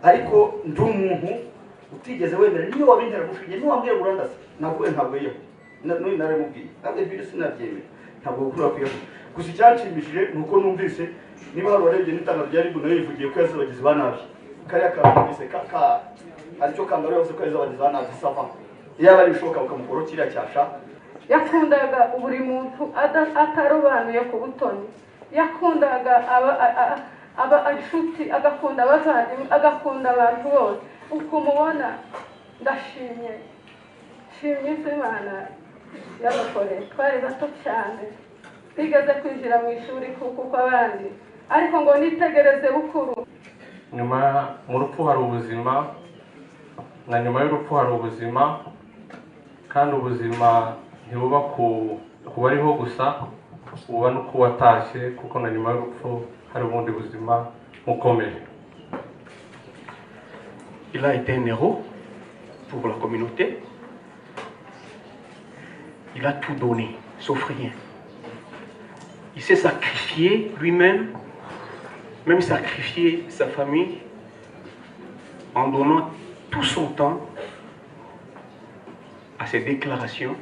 Ariko ndi umuntu utigeze wemera niyo wabintera gushinge, niyo wambwira ngo urandasa, ntabwo we, ntabwo yiyahuye. N'uyu naramubwiye, ntabwo ibyo sinabyemera, ntabwo gukura kwiyahura. Gusa icyanshimishije ni uko numvise, niba hari uwarebye n'itangazo rya RIB, nayo yivugiye ko yazize abagizi ba nabi. Kariya kantu numvise ka aricyo kangaro yavuze ko yazize abagizi ba nabi, ça va, yaba ari ibishoboka bakamukuraho kiriya cyasha. Yakundaga buri muntu atarobanuye ku butoni. Yakundaga aba inshuti, agakunda abavandimwe, agakunda abantu bose. Uko umubona, ndashimye, nshimye Imana yabakoreye. Twari bato cyane, twigeze kwinjira mu ishuri kuko abandi, ariko ngo nitegereze Bukuru. Nyuma mu rupfu hari ubuzima, na nyuma y'urupfu hari ubuzima, kandi ubuzima ntibuba ku bariho gusa, buba no ku watashye, kuko na nyuma y'urupfu hari ubundi buzima bukomeye. Il a été un héros pour la communauté. Il a tout donné, sauf rien. Il s'est sacrifié lui-même, même sacrifié sa famille, en donnant tout son temps à ses déclarations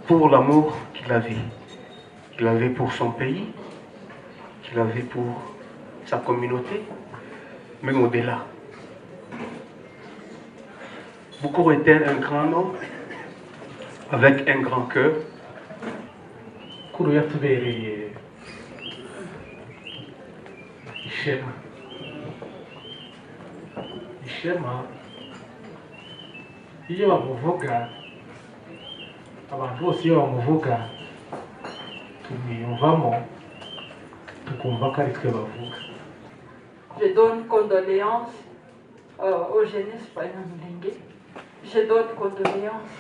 pour l'amour qu'il avait. Qu'il avait pour son pays, qu'il avait pour sa communauté, même au-delà. Bukuru était un grand homme avec un grand cœur. Bukuru yatubereye ishema, ishema. Iyo bamuvuga, abantu bose iyo bamuvuga, tumwiyumvamo, tukumva ko ari twe bavuga. Je donne condoléances aux jeunesse Banyamulenge. Je donne condoléances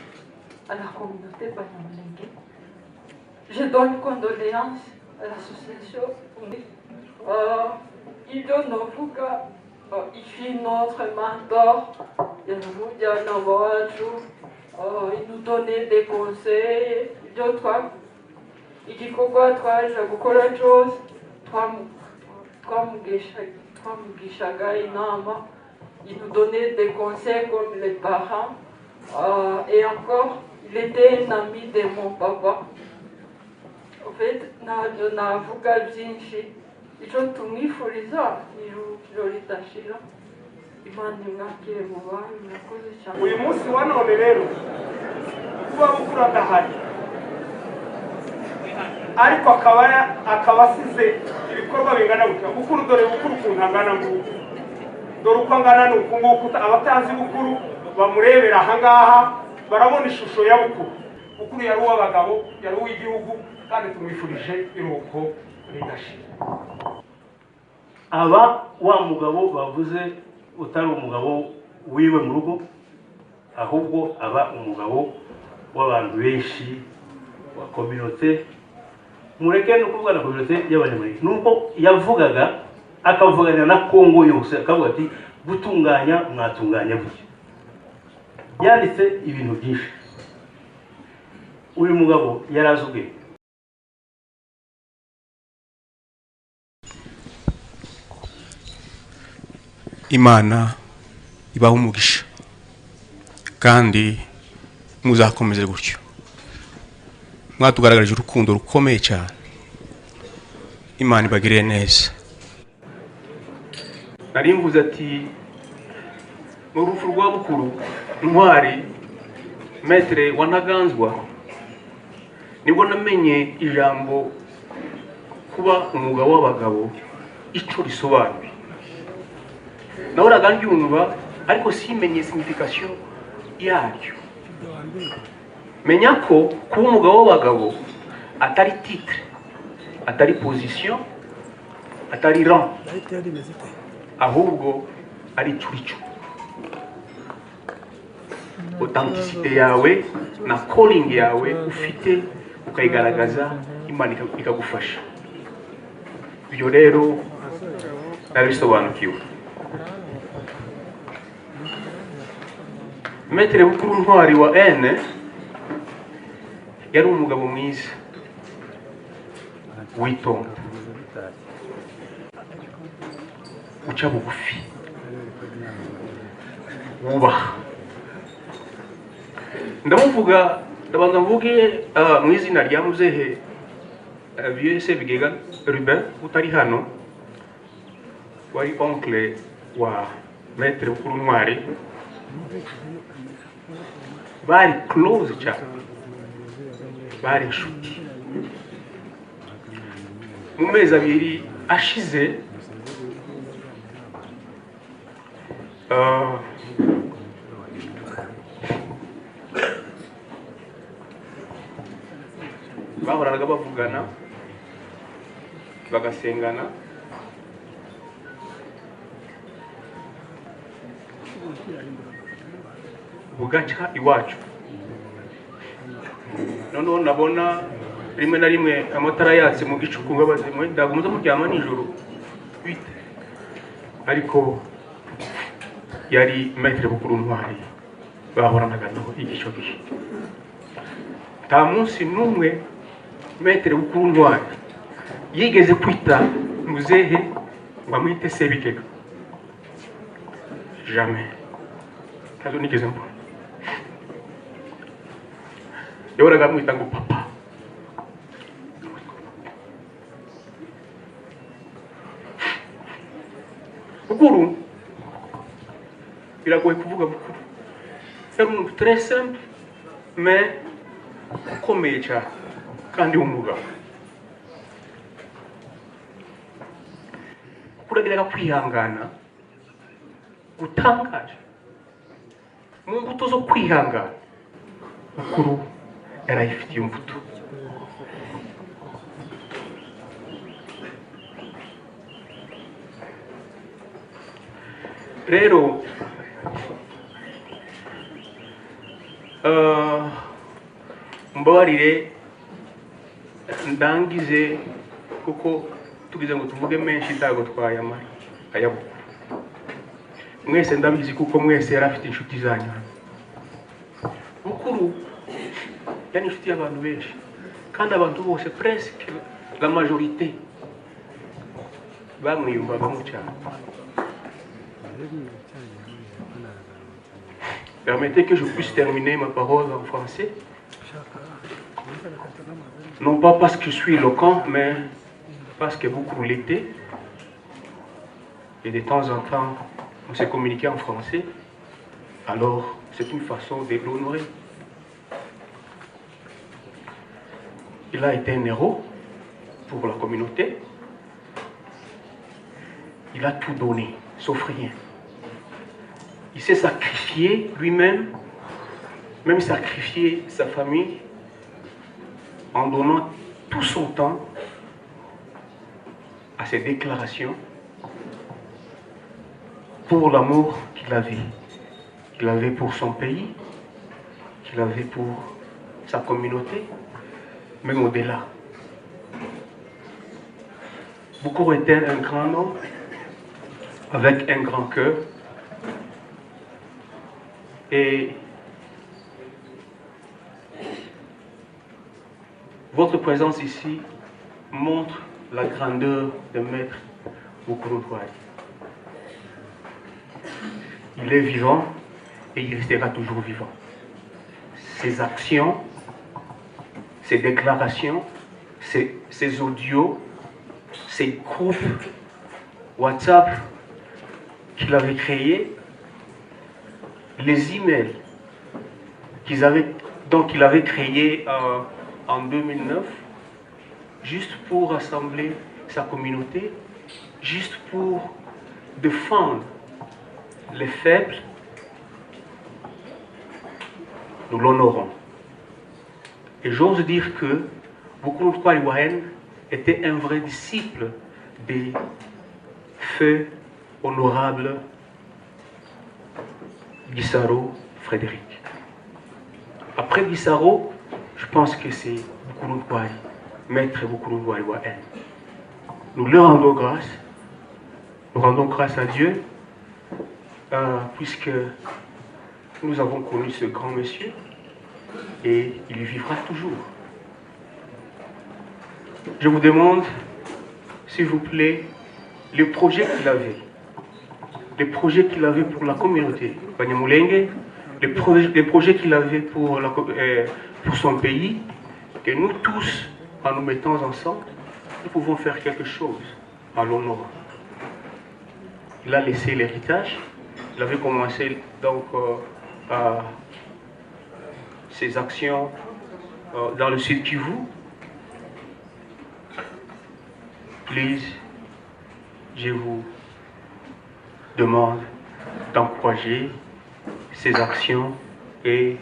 à la communauté Banyamulenge. Je donne condoléances à l'association. Ibyo novuga, il fut notre mentor, yari umujyanama wacu, il nous donnait des conseils. Ibyo twa igikorwa twaje gukora cyose, twamugishaga inama. Il nous donnait des conseils comme les parents. Et encore, il était un ami de mon papa. En fait, ntabyo navuga byinshi. Icyo tumwifuriza ni iruhukiro ridashira. Imana imwakire mu bayo. Murakoze cyane. Uyu munsi wa none rero, kuba Bukuru adahari, ariko akaba asize ibikorwa bingana gutya. Bukuru, dore Bukuru ukuntu angana nguku, dore uko angana ni uku nguku. Abatazi Bukuru bamurebera ahangaha barabona ishusho ya Bukuru. Bukuru yari uw'abagabo, yari uw'igihugu, kandi tumwifurije iruhuko ridashira. Aba wa mugabo bavuze utari umugabo wiwe mu rugo, ahubwo aba umugabo w'abantu benshi, wa communauté. Mureke no kuvuga na communauté y'Abanyamulenge, nuko yavugaga akavuganira na Kongo yose, akavuga ati: "Gutunganya mwatunganya gutya." Yanditse ibintu byinshi. Uyu mugabo yari azi ubwenge. Imana ibaha umugisha kandi muzakomeze gutyo. Mwatugaragarije urukundo rukomeye cyane. Imana ibagirire neza. Nari mvuze ati mu rupfu rwa Bukuru Ntwari, maître wa Ntaganzwa, nibwo namenye ijambo kuba umugabo w'abagabo icyo risobanuye. Nahoraga mbyumva, ariko simenye signification yaryo. Menya ko kuba umugabo w'abagabo atari titre, atari position, atari rang, ahubwo ari icyo authenticité yawe na calling yawe ufite, ukayigaragaza, Imana ikagufasha. Ibyo rero nabisobanukiwe. Maître Bukuru Ntwari wa N yari umugabo mwiza witonda. Uca bugufi, wubaha. Ndamuvuga, ndabanza mvuge mu izina rya muzehe vieux Sebigega Ruben utari hano, wari oncle wa Maître Bukuru Ntwari. Bari close cyane, bari inshuti. Mu mezi 2 ashize, bahoraga bavugana, bagasengana. Bugaca iwacu. Noneho nabona rimwe na rimwe amatara yatse mu gicuku, ngabaze mwe ntabwo muza muryama nijoro bite? Ariko yari Maître Bukuru Ntwari, bahoranaga naho igico gihe. Nta munsi n'umwe Maître Bukuru Ntwari yigeze kwita muzehe ngo amwite Sebigega, jamais, ntazo nigeze mbona. Yahoraga amwita ngo papa. Bukuru biragoye kuvuga. Bukuru yari umuntu très simple mais ukomeye cyane kandi w'umugabo. Kuragiraga kwihangana gutangaje. Mu mbuto zo kwihangana, Bukuru yarayifitiye imbuto. Rero mbabarire ndangize, kuko tugize ngo tuvuge menshi ntabwo twayamara aya Bukuru. Mwese ndabizi, kuko mwese yari afite inshuti zanyu. Bukuru yari inshuti y'abantu benshi, kandi abantu bose, presque la majorité, bamwiyumvagamo cyane. Permettez que je puisse terminer ma parole en français. Non pas parce que je suis éloquent, mais parce que beaucoup l'étaient. Et de temps en temps, on s'est communiqué en français. Alors, c'est une façon de l'honorer. Il a été un héros pour la communauté. Il a tout donné, sauf rien. Il s'est sacrifié lui-même, même sacrifié sa famille, en donnant tout son temps à ses déclarations pour l'amour qu'il avait. Qu'il avait pour son pays, qu'il avait pour sa communauté, même au-delà. Bukuru était un grand homme, avec un grand cœur. Et votre présence ici montre la grandeur de Maître Bukuru Ntwari. Il est vivant et il restera toujours vivant. Ses actions, ses déclarations, ses audios, ses groupes WhatsApp qu'il avait créés, les emails qu'il avait créés en 2009, juste pour rassembler sa communauté, juste pour défendre les faibles, nous l'honorons. Et j'ose dire que Bukuru Ntwari Warren était un vrai disciple des feux honorables Gisaro Frédéric. Après Gisaro, je pense que c'est Bukuru Ntwari, Maître Bukuru Ntwari Warren. Nous leur rendons grâce, nous rendons grâce à Dieu, puisque nous avons connu ce grand monsieur et il vivra toujours. Je vous demande, s'il vous plaît, le projet qu'il avait. Les projets qu'il avait pour la communauté Banyamulenge, les projets qu'il avait pour son pays, que nous tous, en nous mettant ensemble, nous pouvons faire quelque chose à l'honneur. Il a laissé l'héritage, il avait commencé donc ses actions dans le Sud Kivu. Please, je vous demande d'encourager ses actions et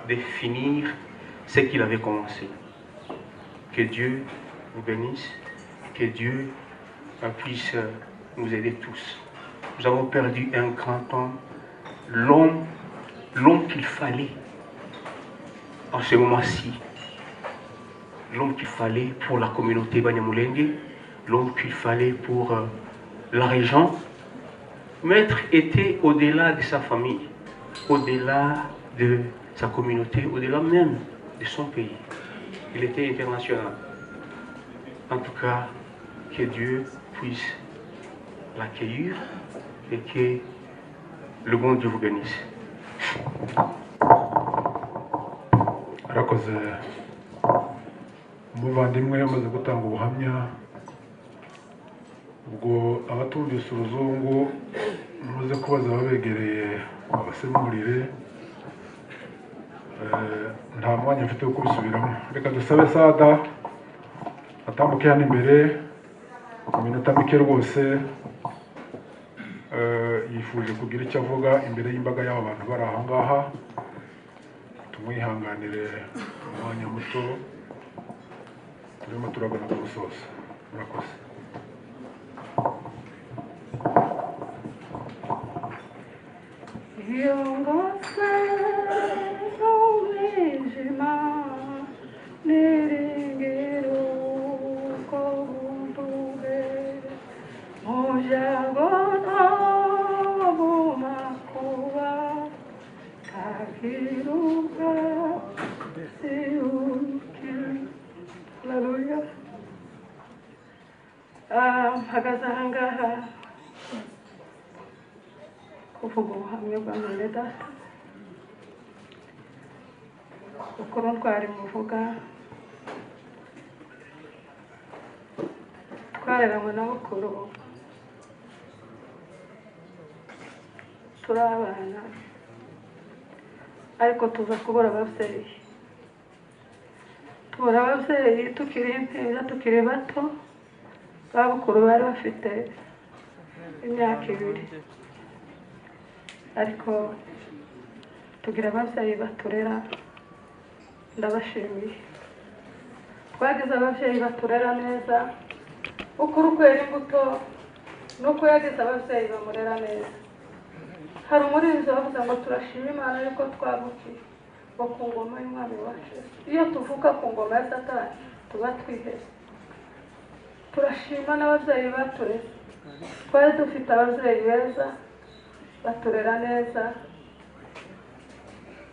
de finir ce qu'il avait commencé. Que Dieu vous bénisse, que Dieu puisse nous aider tous. Nous avons perdu un grand homme, l'homme, l'homme qu'il fallait en ce moment-ci, l'homme qu'il fallait pour la communauté Banyamulenge, l'homme qu'il fallait pour la région. Maître était au-delà de sa famille, au-delà de sa communauté, au-delà même de son pays. Il était international. En tout cas, que Dieu puisse l'accueillir et que le bon Dieu vous bénisse. Arakoze umuvandimwe yamaze gutanga ubuhamya. Ubwo abatumvise uruzungu muze kubaza ababegereye abasemurire, nta mwanya mfite wo kubisubiramo. Reka dusabe Sada atambuke hano imbere mu minota mike rwose. Yifuje kugira icyo avuga imbere y'imbaga y'aba bantu bari aha ngaha. Tumwihanganire umwanya muto, turimo turagana ku musozo. Murakoze. Yongose umwijima niringira uko bunduge mu byago no mu makuba takiruka siuki. Haleluya. Mpagaze aha ngaha kuvuga ubuhamya bwa mwene data ukuru ntwari muvuga. Twareranywe na bukuru turi abana, ariko tuza kubura ababyeyi. Tubura ababyeyi tukiri impinja, tukiri bato. Ba bukuru bari bafite imyaka 2, ariko tugira ababyeyi baturera. Ndabashimiye, twagize ababyeyi baturera neza. Ukuri kwera imbuto nuko yagize ababyeyi bamurera neza. Hari umurinzi wavuze ngo turashima Imana yuko twavukiye ngo ku ngoma y'umwami wacu. Iyo tuvuka ku ngoma ya Satani tuba twihese. Turashima n'ababyeyi batureze. Twari dufite ababyeyi beza baturera neza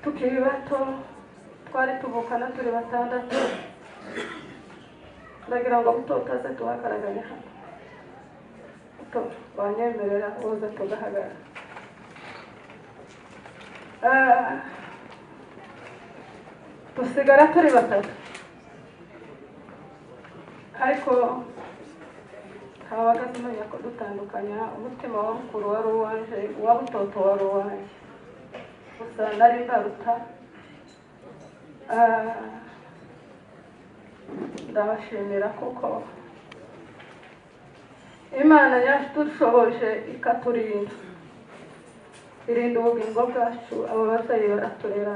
tukiri bato. Twari tuvukana turi 6. Ndagira ngo mutotaze tuhagaragare hano. Wanyemerera uze tugahagarara. Dusigara turi 3, ariko ntabagaze umenya ko dutandukanya. Umutima wa mukuru wari uwanje, uwa butoto wari uwanjye, gusa nari mbaruta. Ndabashimira kuko Imana yadushoboje ikaturinda, irinda ubugingo bwacu. Abo babyeyi baraturera.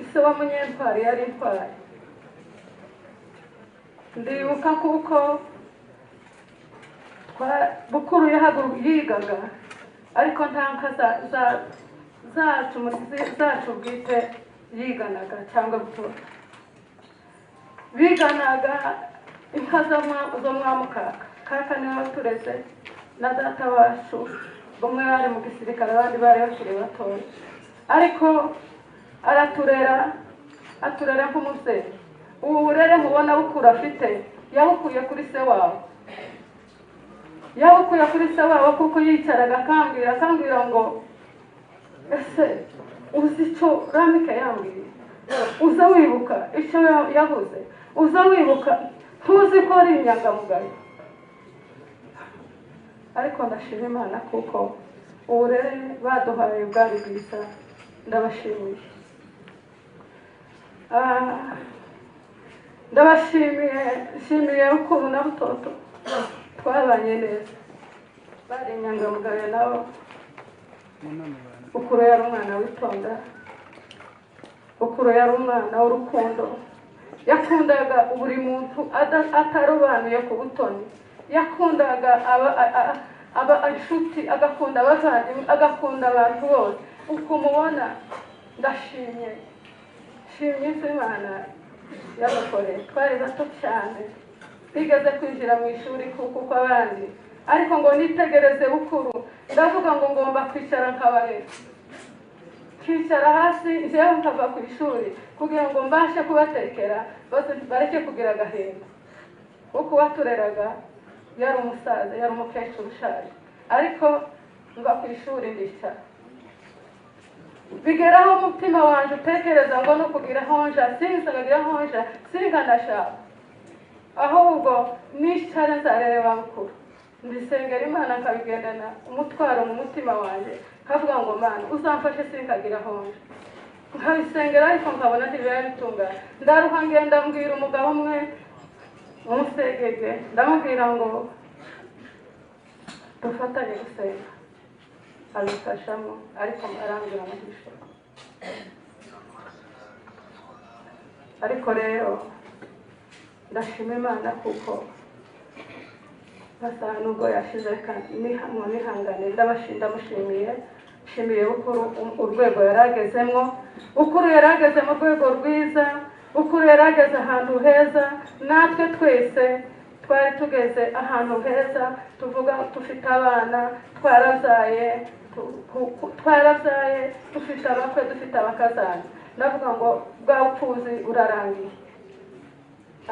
Ise wa Munyentwari yari intwari. Ndibuka kuko bukuru yigaga, ariko nta nka zacu bwite yiganaga cyangwa butoto. Biganaga inka zo mwa mukaka. Kaka niwe watureze na data wacu. Bamwe bari mu gisirikare, abandi bari bakiri batoya, ariko araturera, aturera nk'umubyeyi. Ubu burere mubona bukuru afite yabukuye kuri se wawe. Yabukuye kuri se wabo, kuko yicaraga akambwira ngo ese uzi icyo Ramike yambwiye? Uza wibuka icyo yavuze? Uza wibuka? Ntuzi ko ari inyangamugayo? Ariko ndashima Imana kuko uburere baduhaye bwari bwiza, ndabashimiye. Ndabashimiye, nshimiye Bukuru na Butoto, twabanye neza, bari inyangamugayo nabo. Bukuru yari umwana witonda, Bukuru yari umwana w'urukundo, yakundaga buri muntu atarobanuye ku butoni, yakundaga aba inshuti, agakunda abavandimwe, agakunda abantu bose. Uko umubona, ndashimye, nshimye Imana yabakoreye. Twari bato cyane, twigeze kwinjira mu ishuri kuko uko abandi, ariko ngo nitegereze Bukuru, ndavuga ngo ngomba kwicara nkabarera, nkicara hasi njyewe nkava ku ishuri kugira ngo mbashe kubatekera bareke kugira agahinda. Kuko uwatureraga yari umusaza, yari umukecuru ushaje, ariko mva ku ishuri ndicara. Bigeraho umutima wanjye utekereza ngo no kugira honja, sinzagira honja, sinkanashaka, ahubwo nicare nzareba Bukuru. Ndisengera Imana, nkabigendana umutwaro mu mutima wanjye, nkavuga ngo Mana uzamfashe sinkagira honja. Nkabisengera ariko nkabona ntibiba bitungana. Ndaruha, ngenda mbwira umugabo umwe umusegege, ndamubwira ngo dufatanye gusenga, abifashamo, ariko arambwira ngo ntibishoboka. Ariko rero ndashima Imana kuko masaha nubwo yashize nihangane, ndamushimiye, nshimiye Bukuru urwego yaragezemo. Bukuru yarageze mu rwego rwiza, Bukuru yarageze ahantu heza, natwe twese twari tugeze ahantu heza, tuvuga dufite abana, twarabyaye, twarabyaye, dufite abakwe, dufite abakazana. Ndavuga ngo bwa bupfuzi burarangiye.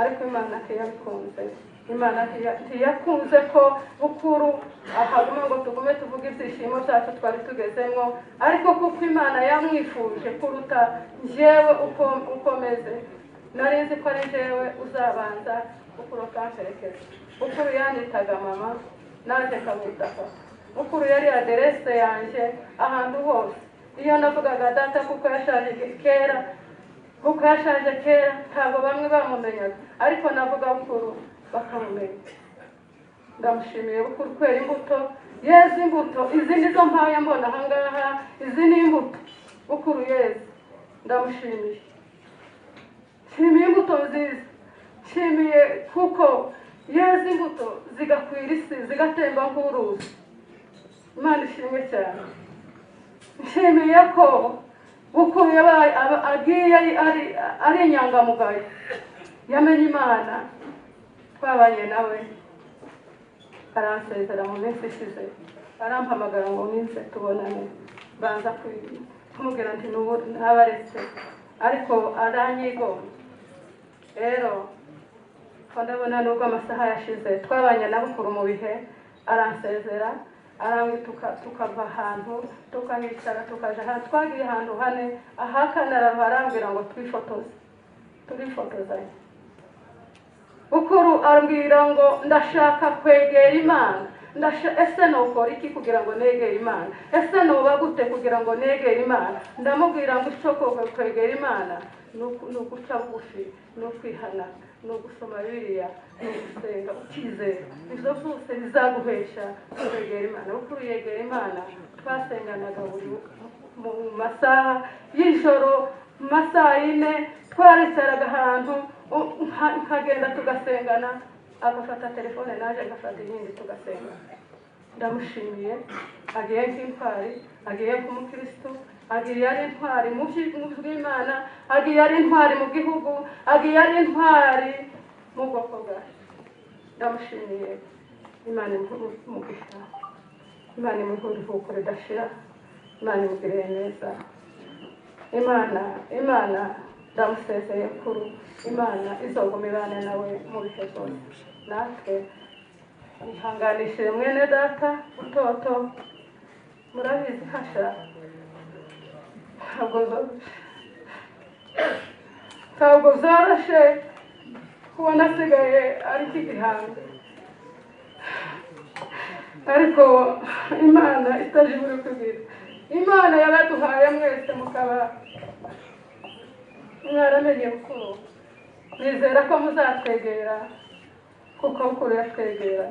Ariko Imana ntiyabikunze, Imana ntiyakunze ko Bukuru ahaguma ngo tugume tuvuge ibyishimo byacu twari tugezemo, ariko kuko Imana yamwifuje kuruta njyewe uko meze, nari nzi ko ari njyewe uzabanza Bukuru akamperekeza. Bukuru yanyitaga mama, naje nkamwita papa. Bukuru yari aderese yanjye ahantu hose. Iyo navugaga data kuko yashaje kera, kuko yashaje kera ntabwo bamwe bamumenyaga, ariko navuga Bukuru bakamumenya. Ndamushimiye Bukuru kwera imbuto, yeze imbuto, izi nizo mpaye mbona ahangaha, izi ni imbuto Bukuru yeze. Ndamushimiye, nshimiye imbuto nziza, nshimiye kuko yeze imbuto zigakwira isi, zigatemba nk'uruzi. Imana ishimwe cyane. Nshimiye ko Bukuru yabaye agiye ari inyangamugayo, yamenye Imana, twabanye nawe, aransezera mu minsi ishize, arampamagara ngo minsi tubonane, mbanza kumubwira nti n'ubu ntabaretse, ariko aranyigomba. Rero ko ndabona nubwo amasaha yashize, twabanye na Bukuru mu bihe, aransezera, arambwira tukava ahantu tukahicara, tukaja ahantu, twagiye ahantu hane, ahakana arambwira ngo twifotoze, turifotozanye. Bukuru ambwira ngo ndashaka kwegera Imana, ese nukora iki kugira ngo negere Imana? Ese nuba gute kugira ngo negere Imana? Ndamubwira ngo icyo kwegera Imana ni uguca bugufi, ni ukwihana, ni ugusoma Bibiliya, ni ugusenga ukizera. Ibyo byose bizaguhesha kwegera Imana. Bukuru yegera Imana, twasenganaga buri mu masaha y'ijoro, mu masaha yine, twaricaraga ahantu, nkagenda tugasengana, agafata telefone naje agafata iyindi tugasenga. Ndamushimiye, agiye nk'intwari, agiye nk'umukristo, agiye ari intwari mu by'Imana, agiye ari intwari mu gihugu, agiye ari intwari mu bwoko bwacu. Ndamushimiye, Imana imuhe umugisha, Imana imuhe uruhuko ridashira, Imana imugirire neza. Imana ndamusezeye kuru, Imana izoguma ibane nawe mu bihe byose. Natwe Nihanganishije mwene data Butoto. Murabizi, hasha, ntabwo byoroshye kubona asigaye ari igihanga, ariko Imana itajibura kubwira. Imana yabaduhaye mwese, mukaba mwaramenye Bukuru. Nizera ko muzatwegera kuko Bukuru yatwegera.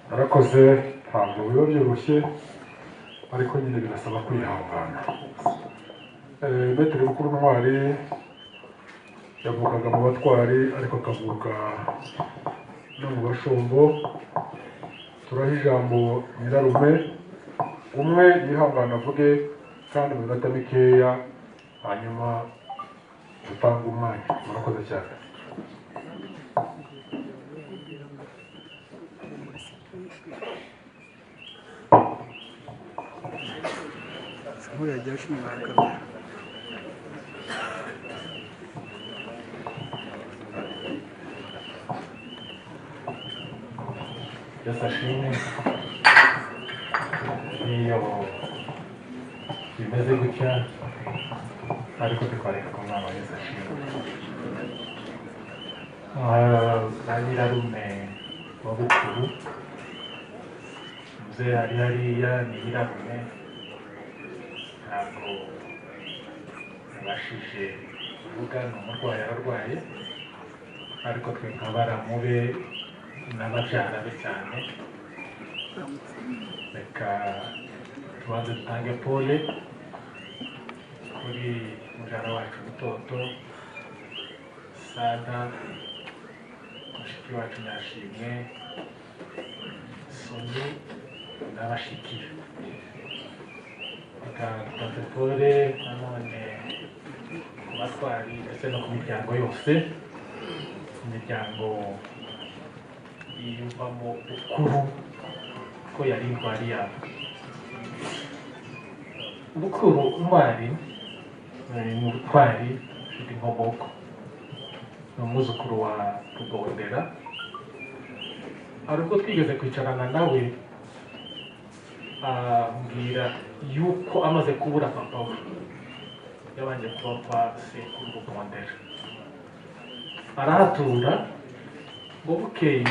Narakoze. Ntabwo biba byoroshye, ariko nyine birasaba kwihangana. Maître Bukuru Ntwari yavukaga mu Batwari, ariko akavuka no mu Bashombo. Turaha ijambo nyirarume umwe, yihangana avuge kandi mu minota mikeya, hanyuma dutange umwanya. Murakoze cyane. Nk'uyu yagiye ashinga kamera. Yesu ashimwe. Iyo bimeze gutya, ariko tukwareka ku mwana wa Yesu ashimwe na nyirarume wa Bukuru. Mzee ari hariya, ni nyirarume, ntabwo yabashije kuvuga, ni umurwayi, ararwaye, ariko twe nka baramu be n'ababyara be cyane, reka tubanze dutange pole kuri mubyara wacu Butoto, Sada, mushiki wacu Nyashimwe, Soni n'abashiki be. Reka dutange pole nanone ku Batwari ndetse no ku miryango yose, imiryango yiyumvamo Bukuru ko yari intwari yabo. Bukuru Ntwari ni umutwari ufite inkomoko, ni umwuzukuru wa Rugondera. Hari ubwo twigeze kwicarana nawe, ambwira yuko amaze kubura papa we yabanje kuba kwa sekuru Rugondera, arahatura, ngo bukeye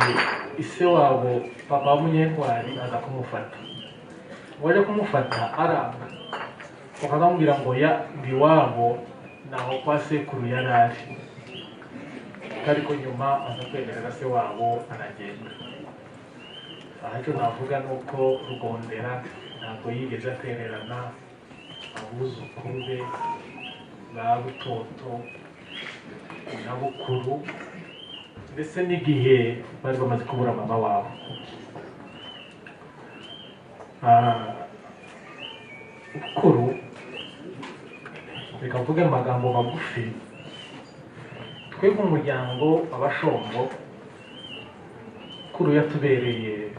ise wabo, papa wa Munyentwari, aza kumufata. Waje kumufata aranga, bakamubwira ngo ya ngo iwabo naho kwa sekuru yari ari, ariko nyuma aza kwemerera se wabo aragenda. Aha icyo navuga ni uko Rugondera ntabwo yigeze atererana abuzukuru be ba Butoto na Bukuru, ndetse n'igihe bari bamaze kubura mama wabo. Bukuru, reka mvuge amagambo magufi, twebwe umuryango Abashombo, Bukuru yatubereye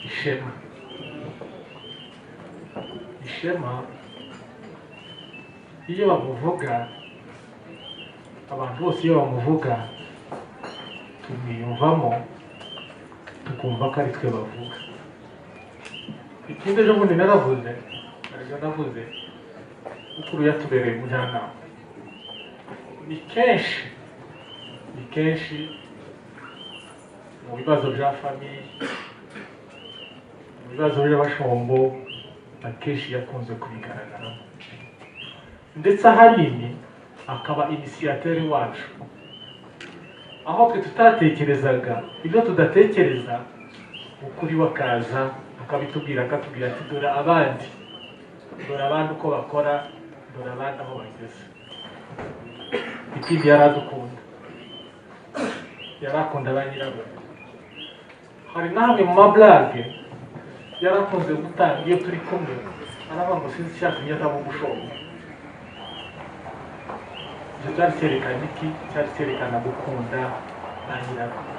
ishema. Ishema, iyo bamuvuga, abantu bose iyo bamuvuga tumwiyumvamo, tukumva ko ari twe bavuga. Ikindi, ejo bundi naravuze, ejo navuze, Bukuru yatubereye umujyanama. Ni kenshi, ni kenshi mu bibazo bya famille, mu bibazo by'Abashombo, akenshi yakunze kubigaragaramo, ndetse ahanini akaba initiateur wacu, aho twe tutatekerezaga, ibyo tudatekereza, ukuri wakaza akabitubwira, akatubwira ati: "Dore abandi, dore abandi uko bakora, dore abandi aho bageze." Ikindi, yaradukunda, yarakunda ba nyirarume. Hari n'amwe mu ma blagues yarakunze gutanga iyo turi kumwe, aravuga ngo sinzi icyatumye ataba Umushombo. Icyo cyari cyerekana iki? Cyari cyerekana gukunda ba nyirarume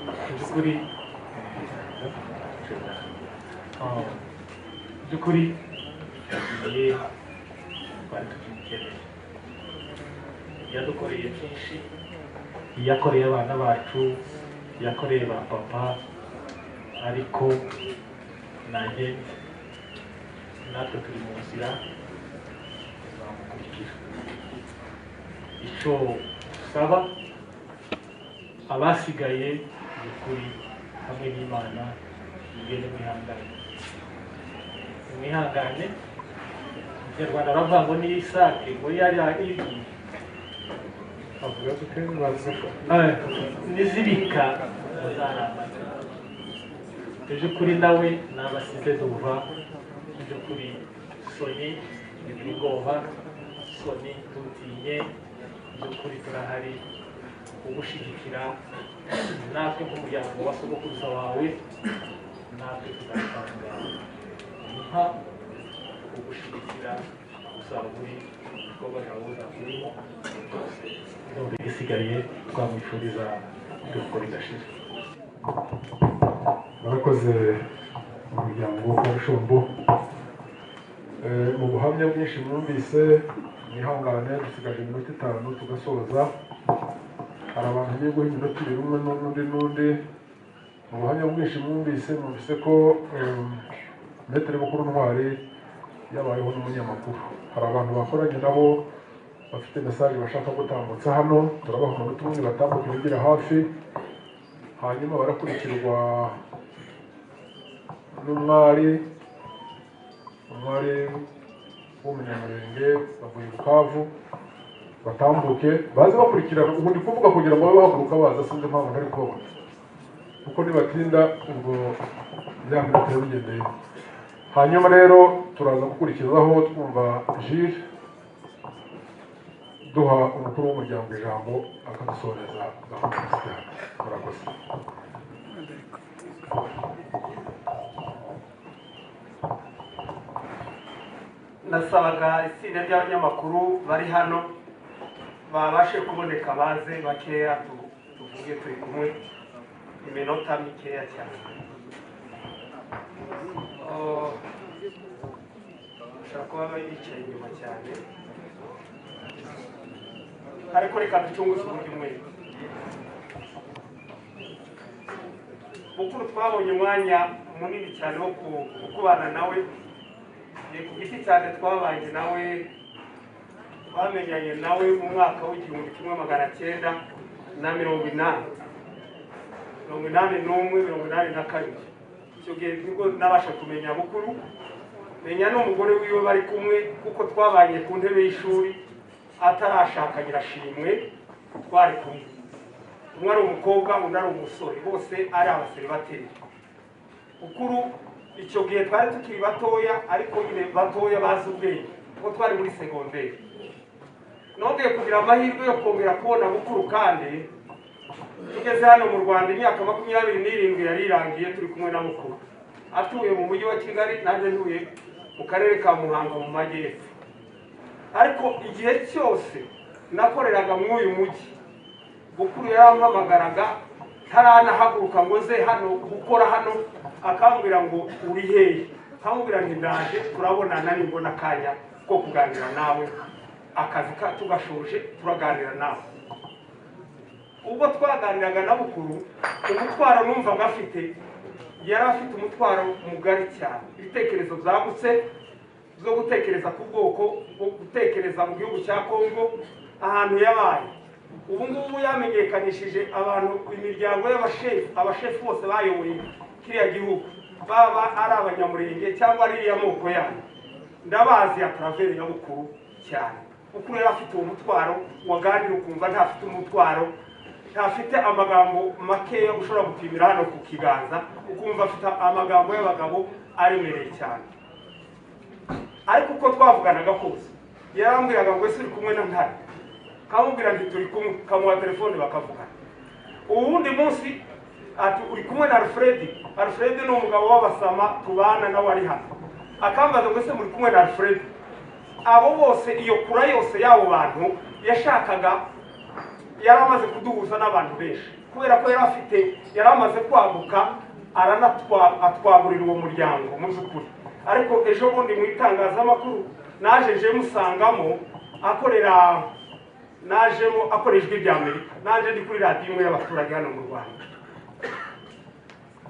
mu by'ukuri. Mu by'ukuri yagiye Twari tukimukeneye. Yadukoreye byinshi, yakoreye abana bacu, yakoreye ba papa, ariko nanjye natwe turi mu nzira tuzamukurikira. Icyo dusaba abasigaye ni ukuri hamwe n'Imana, mugende mwihangane, mwihangane. Mu Kinyarwanda baravuga ngo ni isake ngo yari igiye Bavuga gute? Bavuga nizibika muzarambana. By'ukuri nawe nabasize duva. By'ukuri Soni ubwoba, Soni ntutinye, by'ukuri turahari kugushyigikira. Natwe nk'umuryango wa sogokuruza wawe, natwe tuzatanga inka kugushyigikira, uzaba uri ibikorwa byawe uzaba urimo byose. Ndumva igisigaye twamwifuriza iruhuko ridashira. Murakoze, umuryango wo kwa Rushombo. Mu buhamya bwinshi mwumvise, mwihangane, dusigaje iminota 5 tugasoza. Hari abantu ngiye guha iminota 2, umwe n'undi n'undi. Mu buhamya bwinshi mwumvise, mwumvise ko Maître Bukuru Ntwari yabayeho n'umunyamakuru. Hari abantu bakoranye nabo bafite message bashaka gutambutsa hano. Turabaha umunota umwe batambuke bigira hafi, hanyuma barakurikirwa n'umwari, umwari w'umunyamurenge bavuye Bukavu. Batambuke baze bakurikirana. Ubu ndi kuvuga kugira ngo babe bahaguruka baza, sinzi impamvu ntari kubabona, kuko nibatinda ubwo bya minota bigendeye. Hanyuma rero turaza gukurikizaho twumva Jules, duha umukuru w'umuryango ijambo akadusoreza gahunda dufite hano. Murakoze. Nasabaga itsinda ry'abanyamakuru bari hano babashe kuboneka, baze bakeya, tuvuge turi kumwe iminota mikeya cyane. Oh, bashobora kuba bicaye inyuma cyane, ariko reka ducunguze uburyo umwe. Bukuru twabonye umwanya munini cyane wo kubana nawe. Ni ku giti cyane twabanye nawe, twamenyanye nawe mu mwaka w'1980, 81, 82. Icyo gihe nibwo nabasha kumenya Bukuru, menya n'umugore wiwe bari kumwe, kuko twabanye ku ntebe y'ishuri atarashaka Nyirashimwe, twari kumwe. Umwe ari umukobwa, undi ari umusore, bose ari abaseribateri. Bukuru icyo gihe twari tukiri batoya, ariko nyine batoya bazi ubwenge, kuko twari muri segonderi. Nongeye kugira amahirwe yo kongera kubona Bukuru kandi tugeze hano mu Rwanda, imyaka 27 yari irangiye turi kumwe na Bukuru, atuye mu mujyi wa Kigali, nanjye ntuye mu karere ka Muhanga mu majyepfo. Ariko igihe cyose nakoreraga muri uyu mujyi, Bukuru yarampamagaraga ntaranahaguruka ngo nze hano gukora hano, akambwira ngo uri hehe, akamubwira nti ndaje, turabonana nimbona akanya ko kuganira nawe, akazi tugashoje turaganira nawe. Ubwo twaganiraga na Bukuru, umutwaro numvaga afite, yari afite umutwaro mugari cyane, ibitekerezo byagutse byo gutekereza ku bwoko, bwo gutekereza mu gihugu cya Kongo ahantu yabaye. Ubu ngubu yamenyekanishije abantu, imiryango y'abashefu, abashefu bose bayoboye kiriya gihugu, baba ari abanyamurenge cyangwa ari iriya moko yanyu, ndabazi ya travers ya Bukuru cyane. Bukuru yari afite uwo mutwaro, waganira ukumva ntafite umutwaro, ntafite amagambo makeya ushobora gupimira hano ku kiganza, ukumva afite amagambo y'abagabo aremereye cyane. Ariko uko twavuganaga kose yarambwiraga ngo ese uri kumwe na Ntare, kamubwira nti turi kumwe, kamuha telefone bakavugana. Uwundi munsi ati uri kumwe na Alfred, Alfred ni umugabo w'abasama tubana nawe ari hano, akambaza ngo ese muri kumwe na Alfred. Abo bose, iyo kura yose y'abo bantu yashakaga, yari amaze kuduhuza n'abantu benshi, kubera ko yari afite, yari amaze kwaguka, atwagurira uwo muryango mu by'ukuri. Ariko ejo bundi mu itangazamakuru Naje nje musangamo akorera, najemo akora Ijwi rya Amerika, naje ndi kuri radiyo imwe y'abaturage hano mu Rwanda.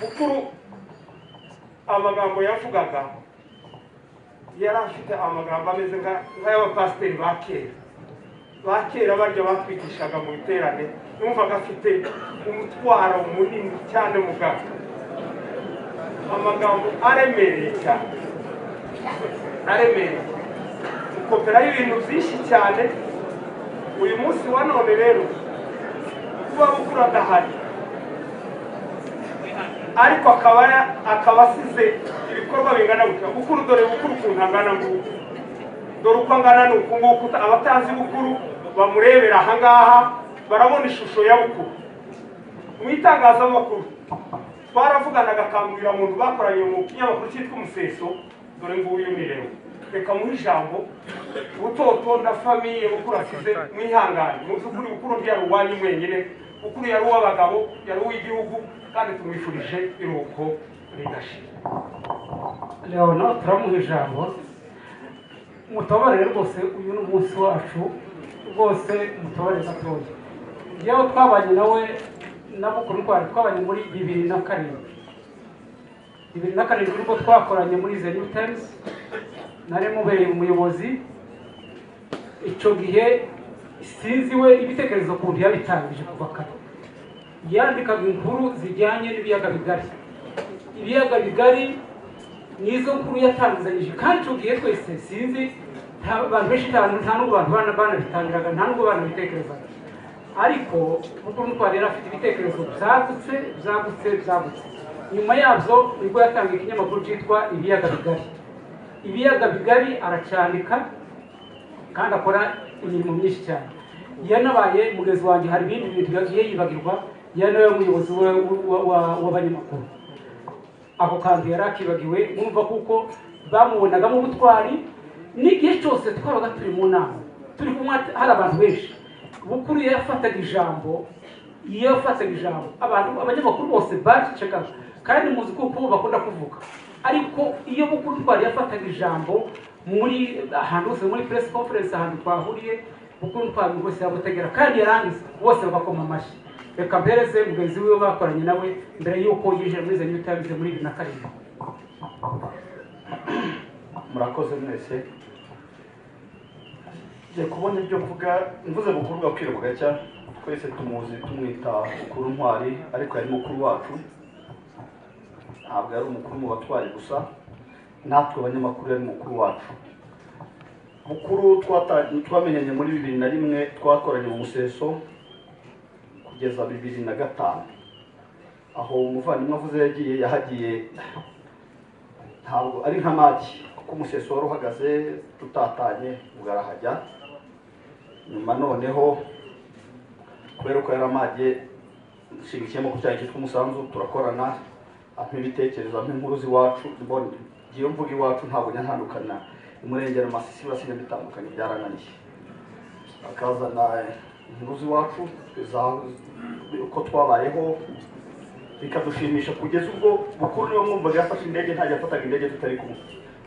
Bukuru amagambo yavugaga yari afite amagambo ameze nk'ay'abapasiteri ba kera, ba kera barya batwigishaga mu biterane. Numvaga afite umutwaro munini cyane mugabo, amagambo aremereye cyane, aremereye, ukoperaho ibintu byinshi cyane. Uyu munsi wa none rero kuba Bukuru adahari, ariko akaba asize ibikorwa bingana gutya. Bukuru, dore Bukuru ukuntu angana nguku, dore uko angana ni uku nguku. Abatazi Bukuru bamurebera ahangaha barabona ishusho ya Bukuru. Mu itangazamakuru twaravuganaga, akambwira umuntu bakoranye mu kinyamakuru cyitwa Umuseso. Dore nguyu ni Leo, reka muhe ijambo. Butoto na famille Bukuru asize, mwihangane. Mu by'ukuri Bukuru ntiyari uwanyu mwenyine, Bukuru yari uw'abagabo, yari uw'igihugu, kandi tumwifurije iruhuko ridashira. Leona turamuha ijambo. Mutobarere rwose, uyu ni umunsi wacu rwose, mutobarere gatoya. Yewe, twabanye nawe na Bukuru Ntwari, twabanye muri 2007. 2007 nibwo twakoranye muri The New Times, nari mubereye umuyobozi icyo gihe. Sinzi we ibitekerezo ukuntu yabitangije kuva kare, yandikaga inkuru zijyanye n'ibiyaga bigari. Ibiyaga bigari nizo nkuru yatangizanyije, kandi icyo gihe twese sinzi abantu benshi nta nubwo abantu banabitangiraga, nta nubwo banabitekerezaga. Ariko Bukuru Ntwari yari afite ibitekerezo byagutse, byagutse, byagutse. Nyuma yabyo nibwo yatangiye ikinyamakuru cyitwa Ibiyaga Bigari. Ibiyaga Bigari aracyandika kandi akora imirimo myinshi cyane. Yanabaye mugenzi wanjye, hari ibindi bintu yagiye yibagirwa, yanabaye umuyobozi w'abanyamakuru. Ako kantu yari akibagiwe, mwumva kuko bamubonagamo ubutwari. N'igihe cyose twabaga turi mu nama, turi kumwe, hari abantu benshi, Bukuru yafataga ijambo. Iyo yafataga ijambo, abantu, abanyamakuru bose bacecekaga, kandi muzi kuko bakunda kuvuga. Ariko iyo Bukuru Ntwari yafataga ijambo muri ahantu hose, muri press conference, ahantu twahuriye, Bukuru Ntwari wese yamutegera, kandi yarangiza bose bagakoma amashyi. Reka mpereze mugenzi wiwe bakoranye nawe mbere y'uko yinjira muri The New Times muri 2007. Murakoze mwese. Ngiye kubona ibyo mvuga, mvuze Bukuru bwakwira bugacya. Twese tumuzi tumwita Bukuru Ntwari, ariko yari mukuru wacu, ntabwo yari umukuru mu batwari gusa, natwe abanyamakuru yari mukuru wacu. Bukuru twamenyanye muri 2001, twakoranye mu Museso kugeza 2005. Aho umuvandimwe avuze yagiye, yahagiye ntabwo ari nka magi, kuko Umuseso wari uhagaze tutatanye, ubwo arahajya nyuma. Noneho kubera ko yari amagiye, nshinga ikinyamakuru cyanjye cyitwa Umusanzu, turakorana, ampa ibitekerezo, ampa inkuru z'iwacu. Ngiyo mvuga iwacu ntabwo njya ntandukana Umurengera, Masisi, basinya bitandukanye, byarananiye. Akazana inkuru z'iwacu uko twabayeho, bikadushimisha, kugeza ubwo Bukuru niwe mwumvaga yafashe indege. Ntajya yafataga indege tutari kumwe.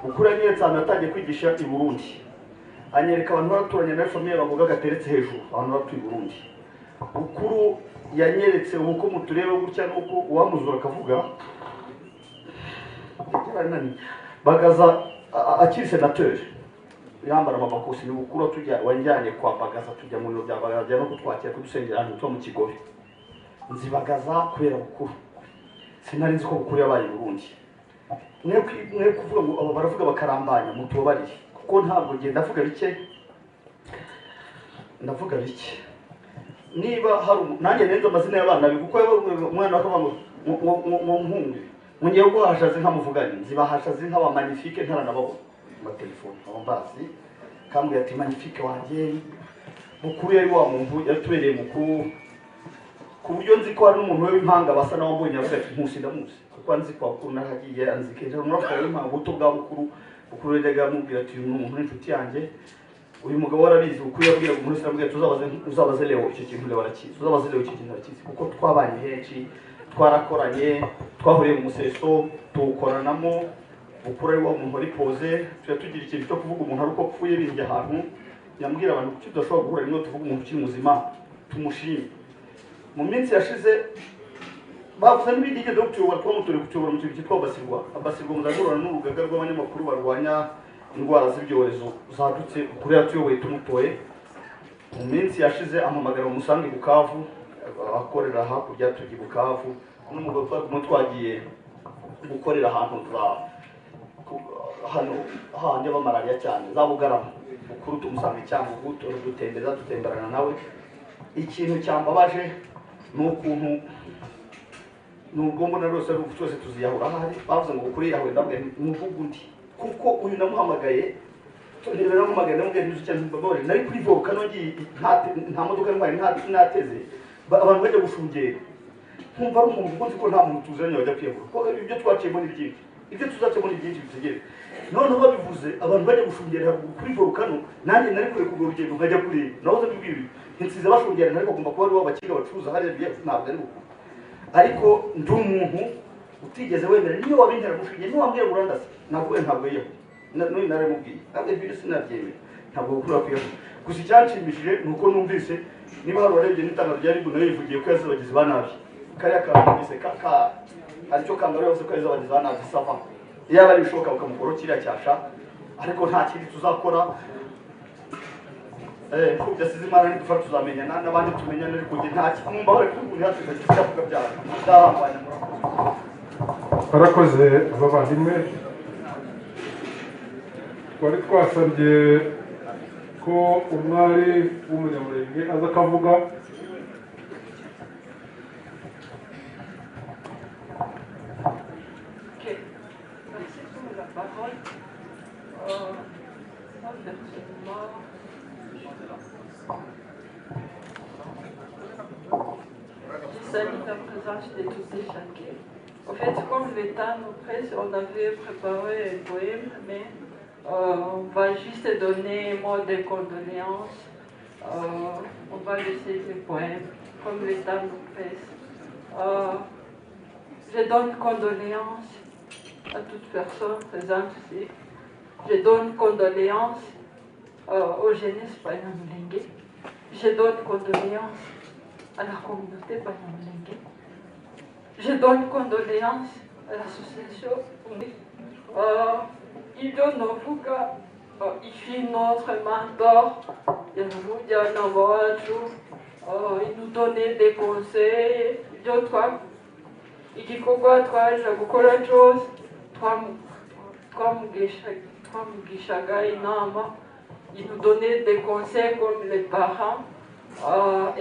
Bukuru yanyeretse ahantu yatangiye kwigisha i Burundi, anyereka abantu baraturanye na famille bavuga gateretse hejuru, abantu batuye i Burundi. Bukuru yanyeretse uko mutureba gutya nuko uwamuzura akavuga Bagaza akiri senateri yambara amabakosi. Ni Bukuru tujya wanjyanye kwa Bagaza, tujya mu biro bya Bagaza no kutwakira, kudusengera ahantu tuba mu Kigobe. Nzi Bagaza kubera Bukuru, sinari nzi ko Bukuru yabaye i Burundi. Mwe kuvuga ngo abo baravuga bakarambanya, mutubabariye, kuko ntabwo ngiye ndavuga bike, ndavuga bike. Niba hari nanjye nenze amazina y'abana be, kuko umwana bakavuga ngo nkungu ngo ngiye guhashaze nkamuvuganye, nzibahashaze nk'aba Magnifique ntaranababona mu matelefone, abo mbazi kambwira ati Magnifique wanjye. Bukuru yari wa muntu yatubereye mukuru, ku buryo nzi ko hari n'umuntu w'impanga basa nawe mbonye avuga ati Nkusi ndamuzi, kuko nzi kwa Bukuru narahagiye, anzi kenshi muri w'impanga buto bwa Bukuru. Bukuru yajyaga amubwira ati uyu ni umuntu w'inshuti yanjye, uyu mugabo warabizi. Bukuru yabwiraga umuntu wese, aramubwira ati uzabaze Leo icyo kintu, Leo arakizi, uzabaze Leo icyo kintu arakizi, kuko twabanye henshi, twarakoranye, twahuriye mu Museso tuwukoranamo. Bukuru ari wa muntu wari posé. Tujya tugira ikintu cyo kuvuga umuntu ari uko apfuye, bindya ahantu yambwira abantu kuki tudashobora guhura rimwe tuvuga umuntu ukiri muzima tumushime. Mu minsi yashize bavuze n'ibindi yigeze kutuyobora, twamutore kutuyobora mu kintu cyitwa Abasirwa. Abasirwa muzahura n'urugaga rw'abanyamakuru barwanya indwara z'ibyorezo zadutse. Bukuru yatuyoboye tumutoye. Mu minsi yashize ampamagara umusange Bukavu, akorera hakurya, tujya i Bukavu n'umugabo twari kumwe, twagiye gukorera ahantu za hano handi aba malariya cyane za Bugarama. Bukuru tumusanga i Cyangugu, dutembereza, dutemberana nawe. Ikintu cyambabaje ni ukuntu nubwo mbona rwose ari twese tuziyahura, ahari bavuze ngo Bukuru yiyahuye, ndabwira nti muvuge undi, kuko uyu namuhamagaye, naramuhamagaye ndamubwira nti cyane mbabaje, nari kuri volcano ngiye, nta modoka ntwari, ntateze, abantu bajya gushungera, nkumva ari umuntu, kuko nzi ko nta muntu tuziranye wajya kwiyahura, kuko ibyo twaciyemo ni byinshi, ibyo tuzacemo ni byinshi bitegereje. Noneho babivuze abantu bajya gushungera haruguru kuri volcano, nanjye nari kure kugura urugendo nkajya kureba, nahoze mbibwira nsize bashungera, ariko agomba kuba ari abakiga bacuruza hariya, ntabwo ari Bukuru. Ariko ndi umuntu utigeze wemera niyo wabintera mushinge, niyo wambwira ngo urandasa, ntabwo ntabwo yiyahuye. N'uyu naramubwiye ntabwo ibyo sinabyemera, ntabwo Bukuru akwiyahura. Gusa icyanshimishije ni uko numvise niba hari uwarebye n'itangazo rya RIB, nayo yivugiye ko yazize abagizi ba nabi. Kariya kantu numvise ka aricyo kangaro yavuze ko yazize abagizi ba nabi, sava yaba ari ibishoboka bakamukuraho kiriya cyasha, ariko nta kindi tuzakora. Imfubyi asize Imana nidufasha tuzamenyana n'abandi tumenyane, ariko njye nta kintu mbabare kuko umuntu yatsinze icyavuga byarambanye. Murakoze. Barakoze abavandimwe. Twari twasabye ko umwari w'Umunyamurenge aza akavuga. Ok, merci pour la parole. Moi, personnellement, je salue la présence de tous et chacun. En fait, comme le temps nous presse, on avait préparé un poème, mais on va juste donner un mot de condoléances. On va laisser le poème, comme le temps nous presse. Je donne condoléances à toute personne présente ici. Je donne condoléances aux jeunesses Banyamulenge. Je donne condoléances à la communauté Banyamulenge. Je donne condoléances à l'association. Ibyo novuga, il fut notre mentor, umujyanama wacu, il nous donnait des conseils, ibyo twa igikorwa twaje gukora cyose twamugishaga inama, il nous donnait des conseils comme les parents,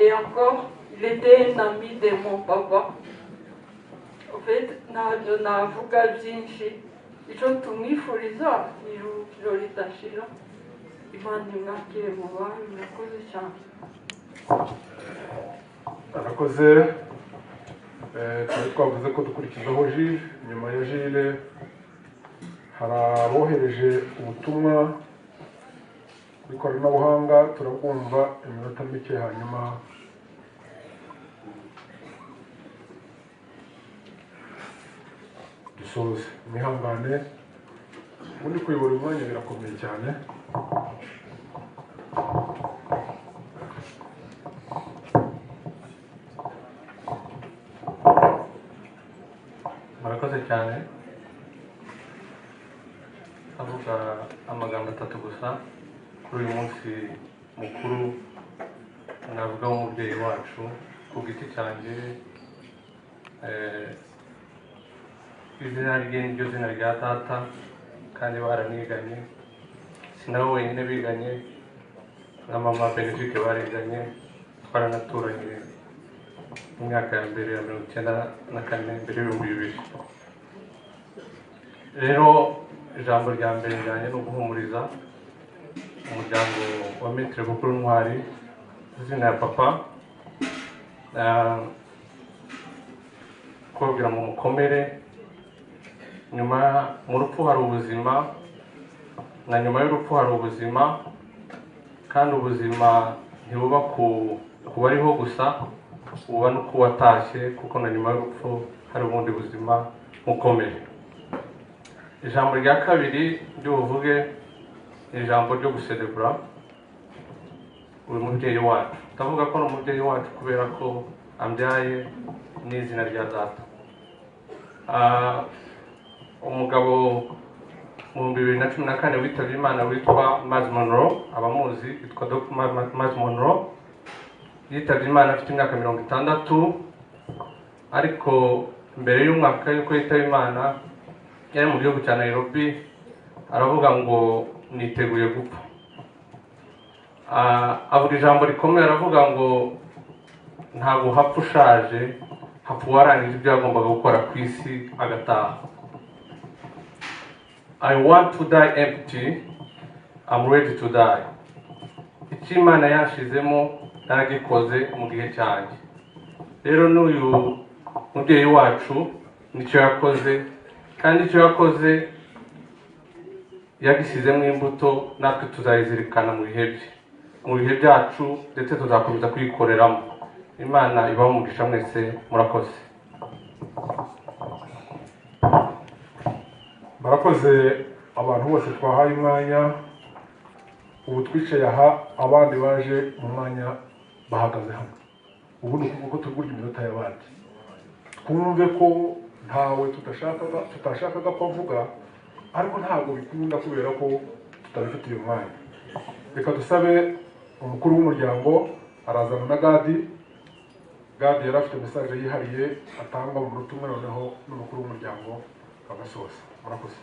et encore, il était un ami de mon papa. En fait, ntabyo navuga byinshi, icyo tumwifuriza ni iruhukiro ridashira. Imana imwakire mu bayo. Murakoze cyane. Arakoze. Twari twavuze ko dukurikizaho Jile. Nyuma ya Jile hari abohereje ubutumwa bw'ikoranabuhanga, turabwumva iminota mike hanyuma dusoze. Mwihangane, ubundi kuyobora umwanya birakomeye cyane. Murakoze cyane. Avuga amagambo atatu gusa kuri uyu munsi mukuru navuga w'umubyeyi wacu. Ku giti cyanjye, izina rye niryo zina rya data, kandi baraniganye, si nawe wenyine biganye, na mama Benedict bariganye, twaranaturanye mu myaka ya mbere ya 94 mbere y'2000. Rero ijambo rya mbere rijyanye no guhumuriza umuryango wa Maître Bukuru Ntwari, izina ya papa, kubabwira ngo mukomere. Nyuma mu rupfu hari ubuzima, na nyuma y'urupfu hari ubuzima, kandi ubuzima ntibuba ku bariho gusa, buba no ku watashye, kuko na nyuma y'urupfu hari ubundi buzima. Mukomere. Ijambo rya kabiri ry'ubuvuge ni ijambo ryo guserebura uyu mubyeyi wacu. Ndavuga ko ni umubyeyi wacu kubera ko ambyaye n'izina rya data. Umugabo mu 2014 witabye Imana witwa Myles Munroe, abamuzi witwa Dr. Myles Munroe, yitabye Imana afite imyaka 60, ariko mbere y'umwaka y'uko yitaba Imana yari mu gihugu cya Nairobi, aravuga ngo niteguye gupfa. Avuga ijambo rikomeye, aravuga ngo ntabwo hapfa ushaje, hapfa uwarangije ibyo yagombaga gukora ku isi agataha. I want to die empty, I'm ready to die. Icyo Imana yashizemo naragikoze mu gihe cyanjye. Rero n'uyu mubyeyi wacu nicyo yakoze, kandi icyo yakoze yagisizemo imbuto, natwe tuzayizirikana mu bihe bye, mu bihe byacu, ndetse tuzakomeza kuyikoreramo. Imana ibahe umugisha mwese, murakoze. Murakoze abantu bose twahaye umwanya. Ubu twicaye aha, abandi baje mu mwanya bahagaze hano. Ubu ni ukuvuga ko tugurya iminota y'abandi, twumve ko ntawe tutashakaga ko avuga, ariko ntabwo bikunda kubera ko tutabifitiye umwanya. Reka dusabe umukuru w'umuryango arazana na Gadi. Gadi yari afite message yihariye atanga mu munota umwe, noneho n'umukuru w'umuryango bagasoza. Murakoze.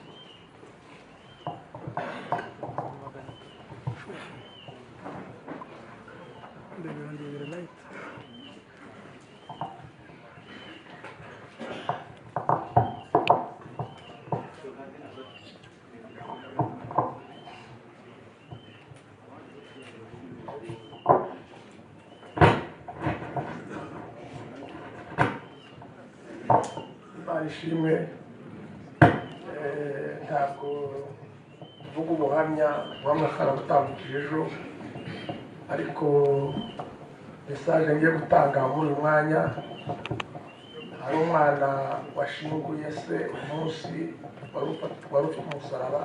Ndebera light. Imana ishimwe. Ntabwo mvuga ubuhamya, ubuhamya twarabutambukije ejo, ariko message ngiye gutanga muri uyu mwanya, hari umwana washinguye se umunsi wari ufite umusaraba,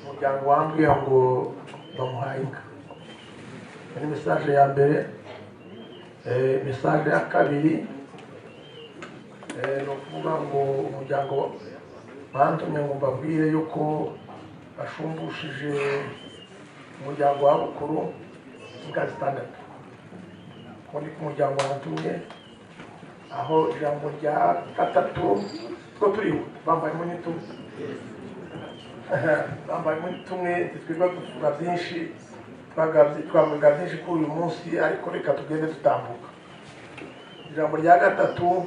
umuryango wambwiye ngo bamuhaye inka. Iyo ni message ya mbere. Message ya kabiri, ni ukuvuga ngo umuryango bantumye ngo mbabwire yuko bashumbushije umuryango wa Bukuru inka 6. Uko ni ko umuryango wantumye. Aho ijambo rya gatatu two turiho bambaye umunyitumwe, bambaye umunyitumwe, ntitwirirwa tuvuga byinshi, twavuga byinshi kuri uyu munsi, ariko reka tugende dutambuka. Ijambo rya gatatu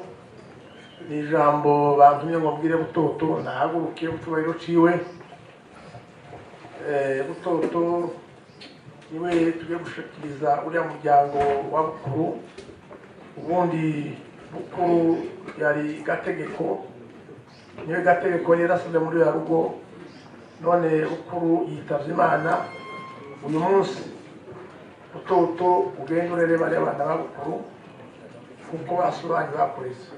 ni ijambo bantumye ngo mbwire Butoto nahaguruke mu cyubahiro ciwe. Butoto niwe tugiye gushikiriza uriya muryango wa Bukuru. Ubundi Bukuru yari Gategeko, niwe Gategeko yari yarasize muri uriya rugo, none Bukuru yitavye Imana. Uyu munsi Butoto ugenda urere bariya bana ba Bukuru kuko basuranye bakureze,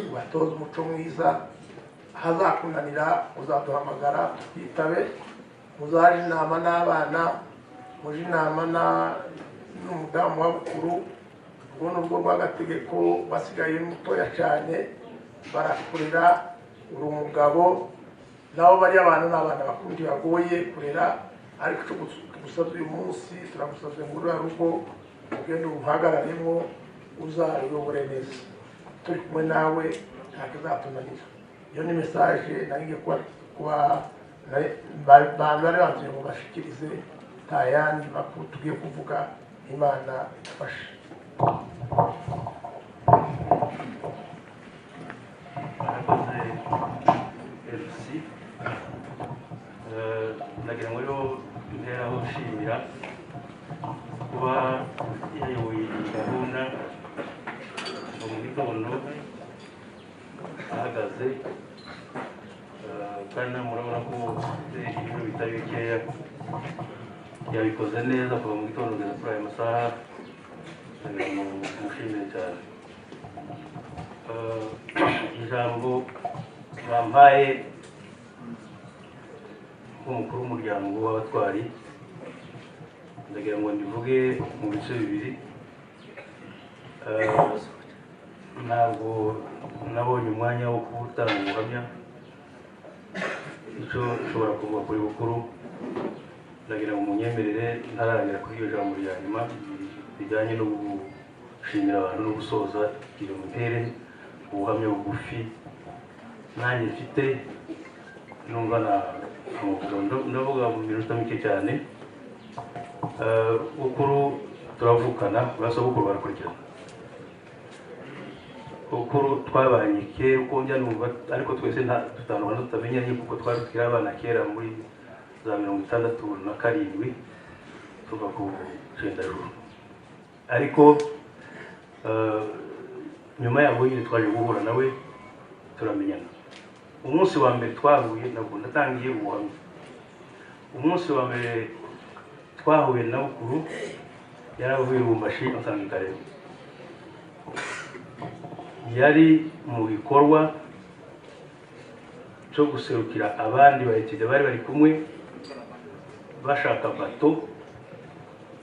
ubatoze umuco mwiza. Ahazakunanira uzaduhamagara twitabe, muzaje inama n'abana, muje inama n'umudamu wa Bukuru. Ubwo ni urwo rw'agategeko basigaye mutoya cyane, barakurera, uri umugabo. Nabo bariya bana ni abana bakuru ntibagoye kurera, ariko icyo tugusabye uyu munsi, turagusabye ngo uriya rugo ugende uruhagararemo, uzaruyobore neza, turi kumwe nawe ntabwo izatunanira. Iyo ni message nari ngiye kuba bantu bari bantumye ngo bashikirize, nta yandi makuru tugiye kuvuga. Imana idufashe. Murakoze MC. Ndagira ngo rero mperaho nshimira kuba yayoboye iyi gahunda kuva mu gitondo ahagaze, kandi namwe murabona ko ibiro bitari bikeya, yabikoze neza kuva mu gitondo kugeza kuri aya masaha. Ndagira ngo mushimire cyane. Ijambo bampaye Nk'umukuru w'umuryango w'abatwari, ndagira ngo ndivuge mu bice bibiri. Ntabwo nabonye umwanya wo gutanga ubuhamya. Icyo nshobora kuvuga kuri Bukuru, ndagira ngo munyemerere ntaragera kuri iryo jambo rya nyuma rijyanye no gushimira abantu no gusoza, kugira ngo mpere ubuhamya bugufi nanjye mfite numva na ndavuga mu minota mike cyane. Bukuru turavukana, ba sogokuru barakurikirana. Bukuru twabanye kera uko njya numva, ariko twese tutandukana tutamenyanye, kuko twari tukiri abana kera muri za 67 tuva ku Cendajuru. Ariko nyuma yabo nyine twaje guhura nawe, turamenyana. Umunsi wa mbere twahuye, nabwo natangiye ubuhamya, umunsi wa mbere twahuye na Bukuru yaravuye Lubumbashi ansanga i Karema. Yari mu bikorwa cyo guserukira abandi bayitide bari bari kumwe, bashaka bato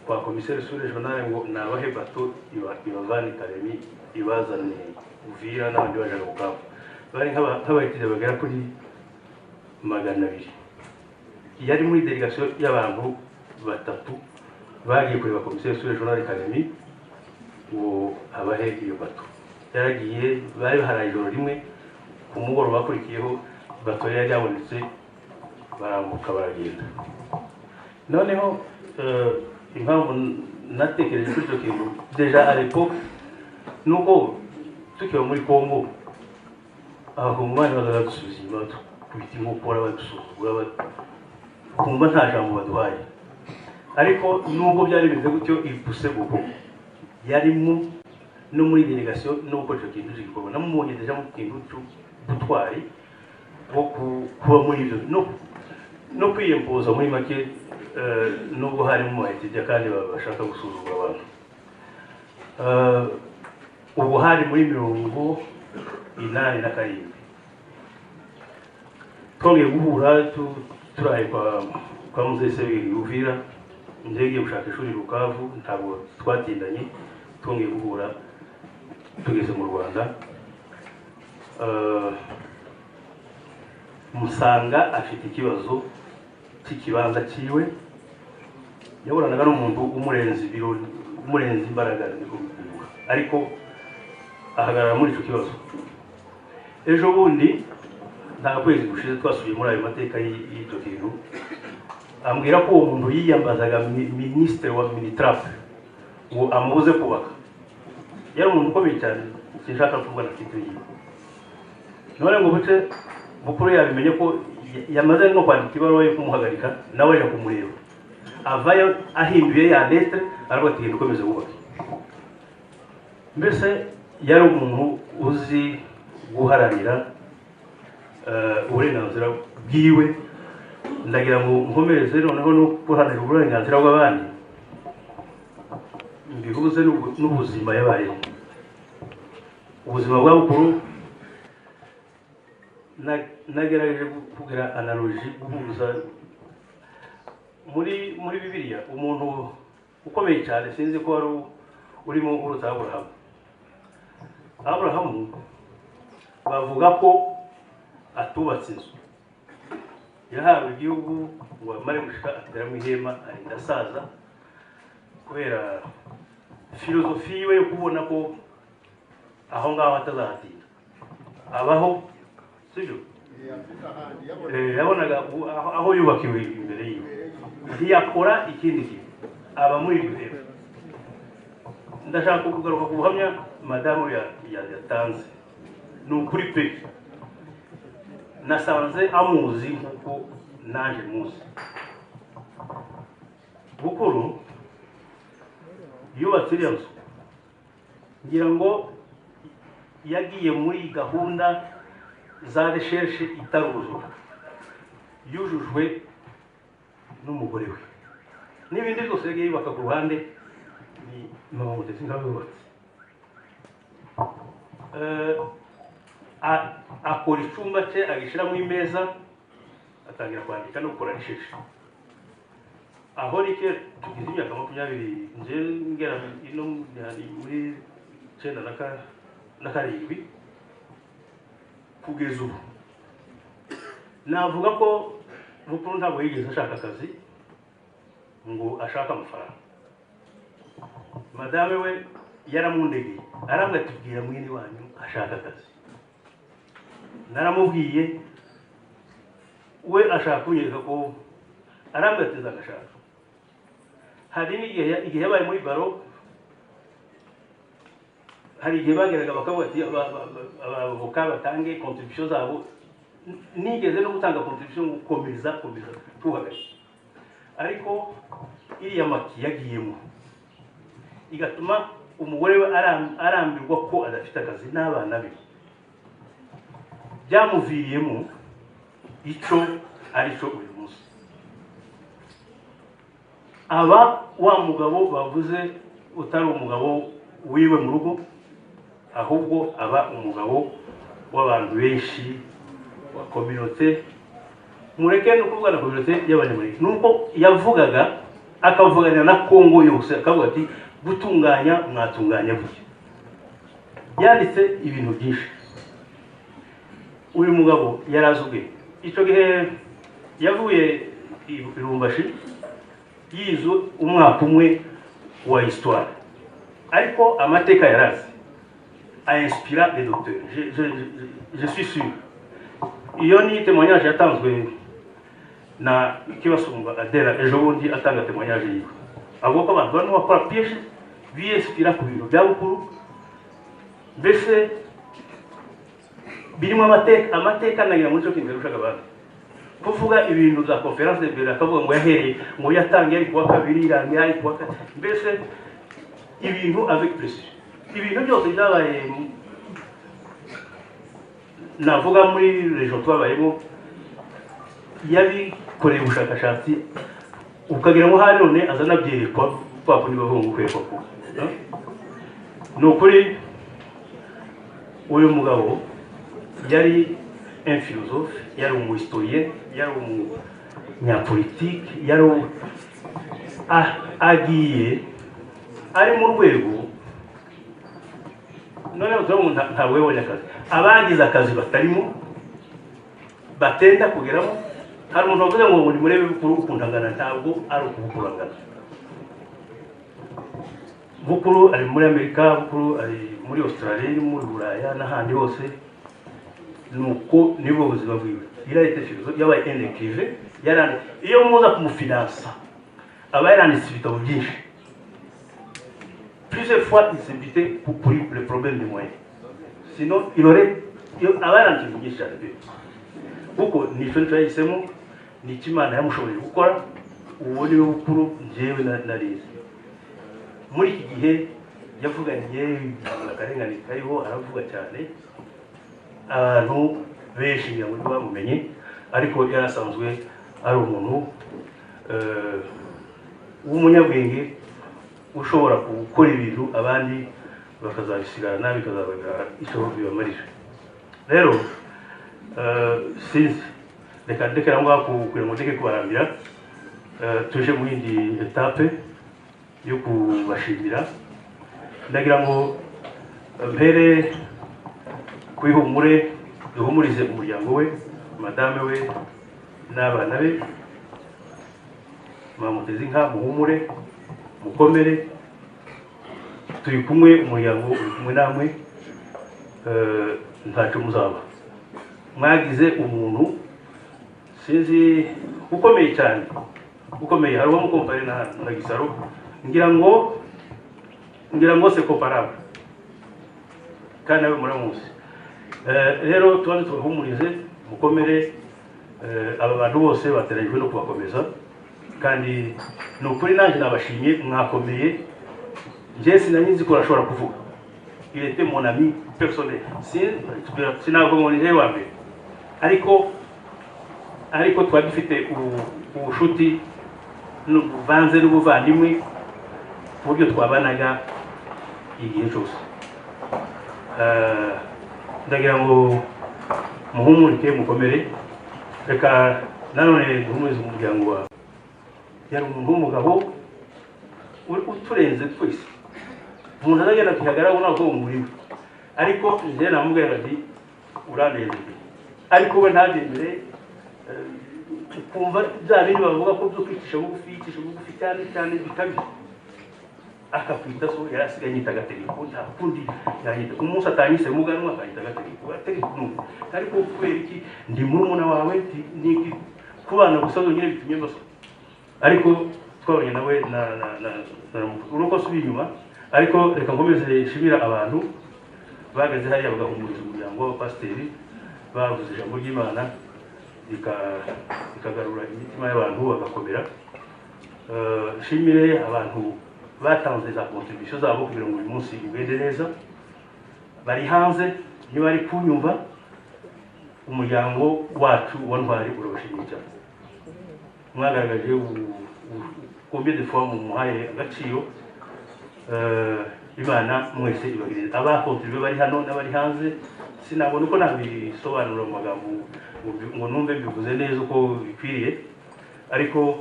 kwa commissaire sous régional ngo nabahe bato ibavane Kalemi ibazane Uvira n'abandi bajaga Bukavu. Bari nk'abayitide bagera kuri 200. Yari muri délégation y'abantu batatu bagiye kureba commissaire sous régional Kalemi ngo abahe iyo bato. Yaragiye, bari baharaye ijoro rimwe, ku mugoroba bakurikiyeho bato yari yabonetse, barambuka baragenda. Noneho impamvu natekereje kuri icyo kintu déjà à l'époque, nuko tukiba muri Congo abakongomani bazaga dusubiza inyuma, badukubita inkokora, badusuzugura, kumva nta jambo baduhaye. Ariko nubwo byari bimeze gutyo, ipuse kuko yarimo no muri délégation no gukora icyo kintu gikorwa, namubonye déjà mu kintu cy'ubutwari bwo kuba muri ibyo no kwiyempoza muri make, nubwo harimo abayitijya kandi bashaka gusuzugura abantu. Ubu hari muri 87 twongeye guhura, turaye kwa Mzee Sebiri Uvira, ngiye gushaka ishuri i Bukavu. Ntabwo twatindanye, twongeye guhura tugeze mu Rwanda. Musanga afite ikibazo cy'ikibanza cyiwe, yaburanaga n'umuntu umurenza ibiro, umurenza imbaraga, niko kuvuga, ariko ahagarara muri icyo kibazo. Ejo bundi, nta kwezi gushize, twasubiye muri ayo mateka y'icyo kintu, ambwira ko uwo muntu yiyambazaga minisitiri wa MINITRAP ngo amubuze kubaka. Yari umuntu ukomeye cyane, sinshaka kuvuga na titre yiwe. None ngo buce Bukuru yabimenye ko yamaze no kwandika ibaruwa yo kumuhagarika, nawe aje kumureba, avayo ahinduye ya lettre, aravuga ati: "Genda ukomeze wubake." Mbese yari umuntu uzi guharanira uburenganzira bwiwe. Ndagira ngo nkomereze noneho no guharanira uburenganzira bw'abandi, mbihuze n'ubuzima yabayeho. Ubuzima bwa Bukuru nagerageje kugira analogie, guhuza muri Bibiliya umuntu ukomeye cyane, sinzi ko wari urimo uruta Aburahamu. Aburahamu bavuga ko atubatse inzu, yahawe igihugu ngo amare gushika ateramo ihema, arinda asaza, kubera philosophie yiwe yo kubona ko aho ngaho atazahatinda abaho, sibyo? Yabonaga aho yubakiwe imbere yiwe, ntiyakora ikindi kintu, aba muri iryo hema. Ndashaka kugaruka ku buhamya madamu yatanze. Ni ukuri pe, nasanze amuzi nk'uko naje muzi. Bukuru yubatse iriya nzu, ngira ngo yagiye muri gahunda za recherche itaruzura, yujujwe n'umugore we n'ibindi byose yagiye yubaka ku ruhande. Ni mama Mutesi nkawe yubatse. Akora icyumba cye, agishyiramo imeza. Atangira kwandika no gukora recherche. Aho ni kera, tugize imyaka 20, nje ngera ino muri 97 kugeza ubu. Navuga ko Bukuru ntabwo yigeze ashaka akazi ngo ashake amafaranga. Madame we yaramundegeye, arambwira ati: "Bwira mwene wanyu ashaka akazi." Naramubwiye, we ashaka kunyereka ko, arambwira ati: "Nzagashaka." Hari n'igihe, igihe yabaye muri barreau, hari igihe bageraga bakavuga ati abavoka batange contribution zabo. Nigeze no gutanga contribution ngo komeza, komeza, tuhagarike. Ariko iriya maquis yagiyemo igatuma umugore we arambirwa ko adafite akazi n'abana be, byamuviriyemo icyo ari cyo uyu munsi aba wa mugabo bavuze utari umugabo wiwe mu rugo, ahubwo aba umugabo w'abantu benshi, wa communauté. Mureke no kuvuga na communauté y'Abanyamurenge, nuko yavugaga akavuganira na Kongo yose, akavuga ati: "Gutunganya mwatunganya gutya." Yanditse ibintu byinshi. Uyu mugabo yarazi ubwenge. Icyo gihe yavuye i Lubumbashi yize umwaka umwe wa histoire, ariko amateka yarazi, ainspira les docteurs. Je suis sûr, iyo ni témoignage yatanzwe na Kibasumba Adela ejo bundi atanga témoignage yiwe, avuga ko abantu barimo bakora PhD biyinspira ku bintu bya Bukuru, mbese birimo amateka. Amateka nagira ngo nicyo kintu yarushaga abandi kuvuga ibintu bya Conférence de Berlin, akavuga ngo yahereye, ngo yatangiye ari kuwa kabiri, irangira ari kuwa kane, mbese ibintu avec précision, ibintu byose byabaye navuga muri région twabayemo, yabikoreye ubushakashatsi, ukagira ngo hari none azanabyerekwa kwa kundi bavuga ngo kwerekwa ku. Ni ukuri, uyu mugabo yari un philosophe, yari umuhistorien, yari umunyapolitike, yari agiye ari mu rwego. Noneho turabona ntabwo yabonye akazi, abagize akazi batarimo batenda kugeramo. Hari umuntu wavuze ngo nimurebe Bukuru ukuntu angana. Ntabwo ari ukubukuru angana. Bukuru ari muri Amerika, Bukuru ari muri Australia, muri Buraya n'ahandi hose. Nuko nibwo buzima bwiwe. Il a été philosophe, yabaye un écrivain, yaranditse. Iyo muza kumufinansa aba yaranditse ibitabo byinshi. Plusieurs fois il s'est buté pour le problème des moyens, sinon il aurait, aba yaranditse ibintu byinshi cyane pe, kuko nicyo nicyo yahisemo, nicyo Imana yamushoboye gukora. Uwo niwe Bukuru njyewe narize. Muri iki gihe yavuganiye akarengane kariho, aravuga cyane, abantu benshi ngira ngo bamumenye, ariko yari asanzwe ari umuntu w'umunyabwenge ushobora gukora ibintu abandi bakazabisigarana, bikazabagira icyo bibamarira. Rero sinzi, reka ndekera aho ngaho kugira ngo ndeke kubarambira. Tuje mu yindi étape yo kubashimira. Ndagira ngo mpere kwihumure, duhumurize umuryango we, madame we n'abana be. Mwamuteze inka, muhumure, mukomere, turi kumwe, umuryango uri kumwe namwe. Ntacyo muzaba. Mwagize umuntu sinzi ukomeye cyane, ukomeye. Hari uwamukompare na Gisaro, ngira ngo c'est comparable, kandi nawe muramuzi. Rero tubanze tubahumurize, mukomere. Aba bantu bose bateranyijwe no kubakomeza, kandi ni ukuri nanjye nabashimye, mwakomeye. Njye sinari nzi ko arashobora kuvuga. Il était mon ami personnel. Sinavuga ngo ni njyewe wa mbere, ariko twari dufite ubushuti buvanze n'ubuvandimwe, ku buryo twabanaga igihe cyose. Ndagira ngo muhumurike, mukomere. Reka Nanone guhumuriza umuryango wawe. Yari umuntu w'umugabo uturenze twese. Umuntu azagenda akihagararaho ntabwo muri we, ariko njyewe namubwira ati uranezeye, ariko we ntabyemere. Ukumva bya bindi bavuga ko byo kwicisha bugufi, yicisha bugufi cyane cyane bikabije, akakwita so. Yari asigaye anyita Agategeko, nta kundi yanyita. Umunsi atanyise Muganwa akanyita Agategeko. Agategeko nuko, ariko kubera iki? Ndi murumuna wawe, ni kubana gusa byonyine bitumye mbasa. Ariko twabonye nawe na na na uruko asubiye inyuma. Ariko reka nkomeze nshimira abantu bageze hariya bagahumuriza umuryango w'abapasiteri, bavuze ijambo ry'Imana rikagarura imitima y'abantu bagakomera. Nshimire abantu batanze za contribution zabo kugira ngo uyu munsi ugende neza, bari hanze niba bari kunyumva. Umuryango wacu wa Ntwari urabashimiye cyane. Mwagaragaje combien de fois mumuhaye agaciro. Imana mwese ibagirire. Abakontribuye bari hano n'abari hanze, sinabona uko nabisobanura mu magambo ngo numve mbivuze neza uko bikwiriye, ariko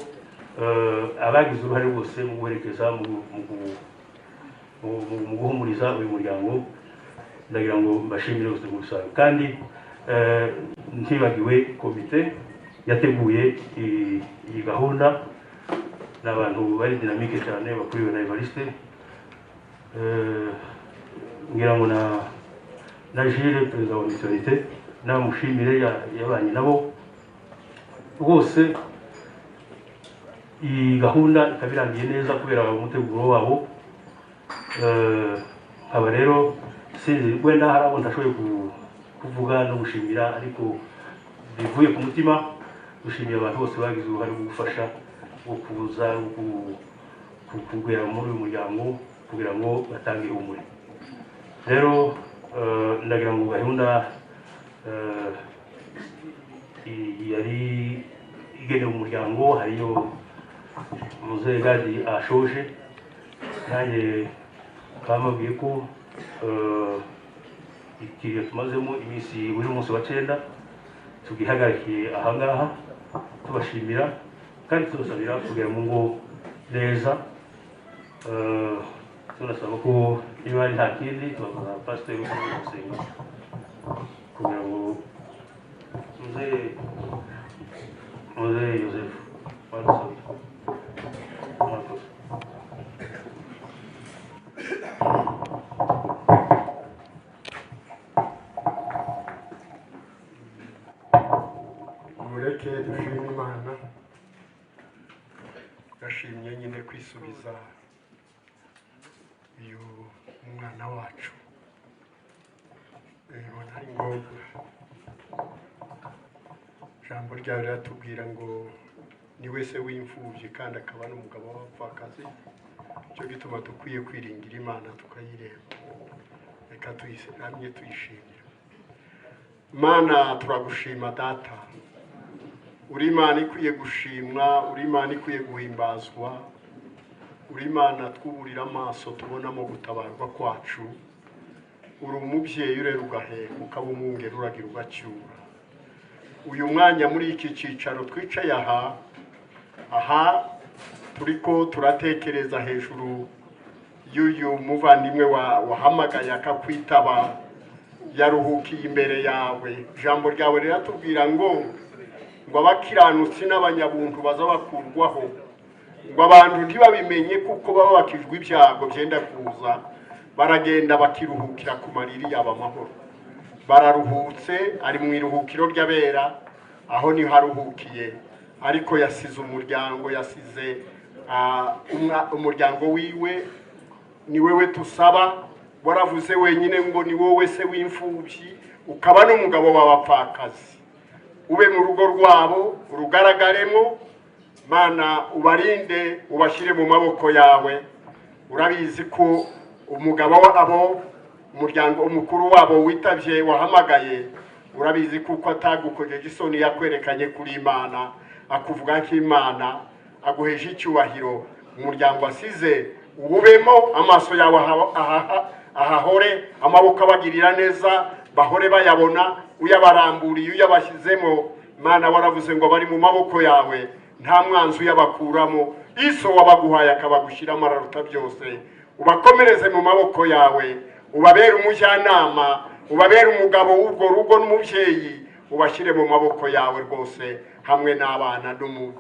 abagize uruhare rwose mu guherekeza, mu guhumuriza uyu muryango, ndagira ngo mbashimire bose muri rusange. Kandi ntibagiwe komite yateguye iyi gahunda. Ni abantu bari dynamique cyane, bakuriwe na Evariste, ngira ngo na Gilles, perezida wa mutualité, namushimire yabanye nabo rwose. Iyi gahunda ikaba irangiye neza kubera umuteguro wabo. Nkaba rero sinzi wenda hari abo ntashoboye kuvuga no gushimira, ariko bivuye ku mutima gushimira abantu bose bagize uruhare rwo gufasha, rwo kuza, rwo kugera muri uyu muryango kugira ngo batange ihumure. Rero ndagira ngo gahunda yari igenewe umuryango hariyo muzehe Gadi ashoje, nanjye bamubwiye ko ikiriyo tumazemo iminsi buri munsi wa 9 tugihagarikiye ahangaha, tubashimira kandi tubasabira kugera mu ngo neza. Tunasaba ko niba ari nta kindi tubaza pasiteri ukomeza gusenga kugira ngo muzehe Yosefu wadusabira. Murakoze. Mureke dushime Imana. Gashimye nyine kwisubiza uyu mwana wacu. Ubona ari ngombwa. Ijambo ryawe riratubwira ngo ni wese w'imfubyi kandi akaba n'umugabo w'abapfakazi, cyo gituma dukwiye kwiringira Imana tukayireba. Reka tuyiramye tuyishimira. Mana, turagushima Data, uri Imana ikwiye gushimwa, uri Imana ikwiye guhimbazwa, uri Imana twuburira amaso tubonamo gutabarwa kwacu. Uri umubyeyi urera ugaheka, ukaba umwungeri uragira ugacyura. Uyu mwanya muri iki cyicaro twicaye aha turiko turatekereza hejuru y'uyu muvandimwe wahamagaye akakwitaba, yaruhukiye imbere yawe. Ijambo ryawe riratubwira ngo abakiranutsi n'abanyabuntu baza bakurwaho, ngo abantu ntibabimenye kuko baba bakijwe ibyago byenda kuza, baragenda bakiruhukira ku mariri yabo amahoro. Bararuhutse, ari mu iruhukiro ry'abera, aho niho aruhukiye. Ariko yasize umuryango, yasize umuryango wiwe. Ni wewe tusaba, waravuze wenyine ngo ni wowe se w'imfubyi ukaba n'umugabo w'abapfakazi. Ube mu rugo rwabo, urugaragaremo. Mana, ubarinde, ubashyire mu maboko yawe. Urabizi ko umugabo wabo, umuryango umukuru wabo witavye wahamagaye, urabizi kuko atagukojeje isoni, yakwerekanye kuri Imana, akuvuga nk'Imana, aguheje icyubahiro. Umuryango asize uwubemo, amaso yawe ahahore, amaboko abagirira neza bahore bayabona, uyabaramburiye uyabashyizemo. Mana, waravuze ngo bari mu maboko yawe, nta mwanzi uyabakuramo. Iso wabaguhaye akabagushyiramo araruta byose. Ubakomereze mu maboko yawe, ubabere umujyanama, ubabere umugabo w'urwo rugo n'umubyeyi. Ubashyire mu maboko yawe rwose, hamwe n'abana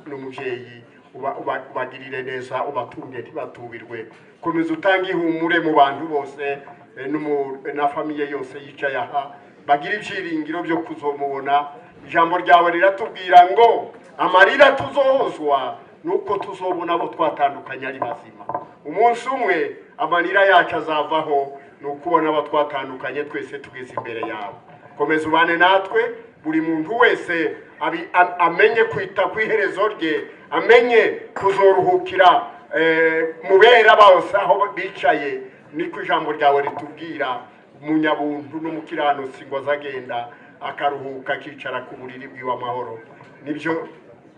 n'umubyeyi. Ubagirire neza, ubatunge ntibatubirwe. Komeza utange ihumure mu bantu bose, na famille yose yicaye aha, bagira ibyiringiro byo kuzomubona. Ijambo ryawe riratubwira ngo amarira tuzohozwa nuko tuzobona abo twatandukanye ari bazima. Umunsi umwe amarira yacu azavaho, ni ukubona abo twatandukanye twese tugeze imbere yawe. Komeza ubane natwe, buri muntu wese amenye kwita ku iherezo rye, amenye kuzoruhukira mubera bose aho bicaye. Niko ijambo ryawe ritubwira, umunyabuntu n'umukiranutsi ngo azagenda akaruhuka, akicara ku buriri bw'iwe amahoro. Nibyo,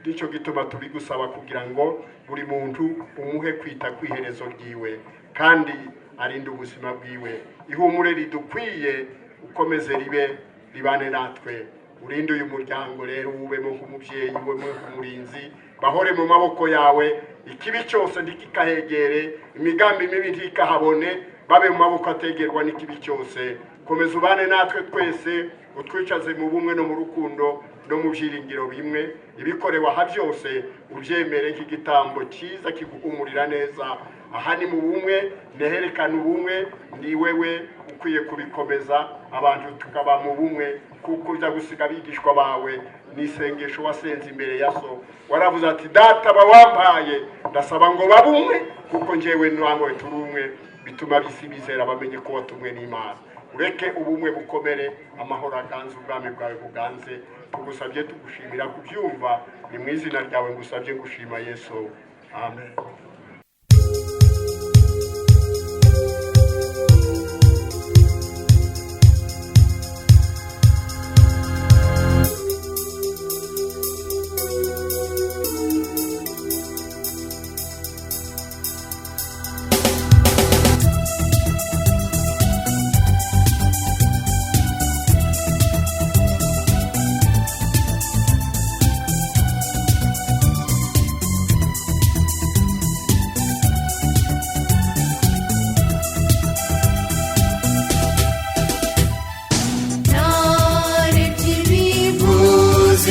nicyo gituma tubigusaba, kugira ngo buri muntu umuhe kwita ku iherezo ryiwe kandi arinde ubuzima bwiwe. Ihumure ridukwiye ukomeze ribe ribane natwe. Urinde uyu muryango rero, wubemo nk'umubyeyi, ubemo nk'umurinzi, bahore mu maboko yawe. Ikibi cyose ntikikahegere, imigambi mibi ntikahabone, babe mu maboko ategerwa n'ikibi cyose. Komeza ubane natwe twese, utwicaze mu bumwe no mu rukundo no mu byiringiro bimwe. Ibikorewe aha byose ubyemere nk'igitambo cyiza kiguhumurira neza. Aha ni mu bumwe, neherekana ubumwe, ni wewe ukwiye kubikomeza, abantu tukaba mu bumwe, kuko ujya gusiga abigishwa bawe n'isengesho wasenze imbere ya so. Waravuze ati: "Data, bawampaye ndasaba ngo babe umwe kuko njyewe nawe turi umwe." Bituma bisi bizera, bamenye ko watumwe n'Imana. Ureke ubumwe bukomere, amahoro aganze, ubwami bwawe buganze. Tugusabye tugushimira kubyumva, ni mu izina ryawe ngusabye ngushima, Yesu, amen.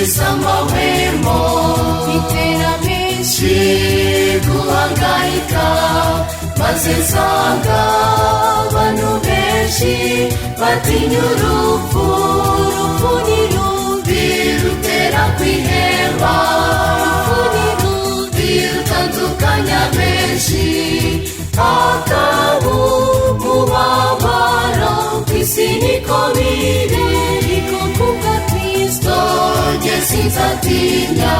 Amahwemo bitera menshi guhangayika, maze nsanga abantu benshi batinya urupfu. Urupfu ni rubi, rutera kwiheba. Urupfu ni rubi, rutandukanya benshi, hakaba umubabaro ku isi. Niko biri, ariko kubwa Kristo njye sinzatinya.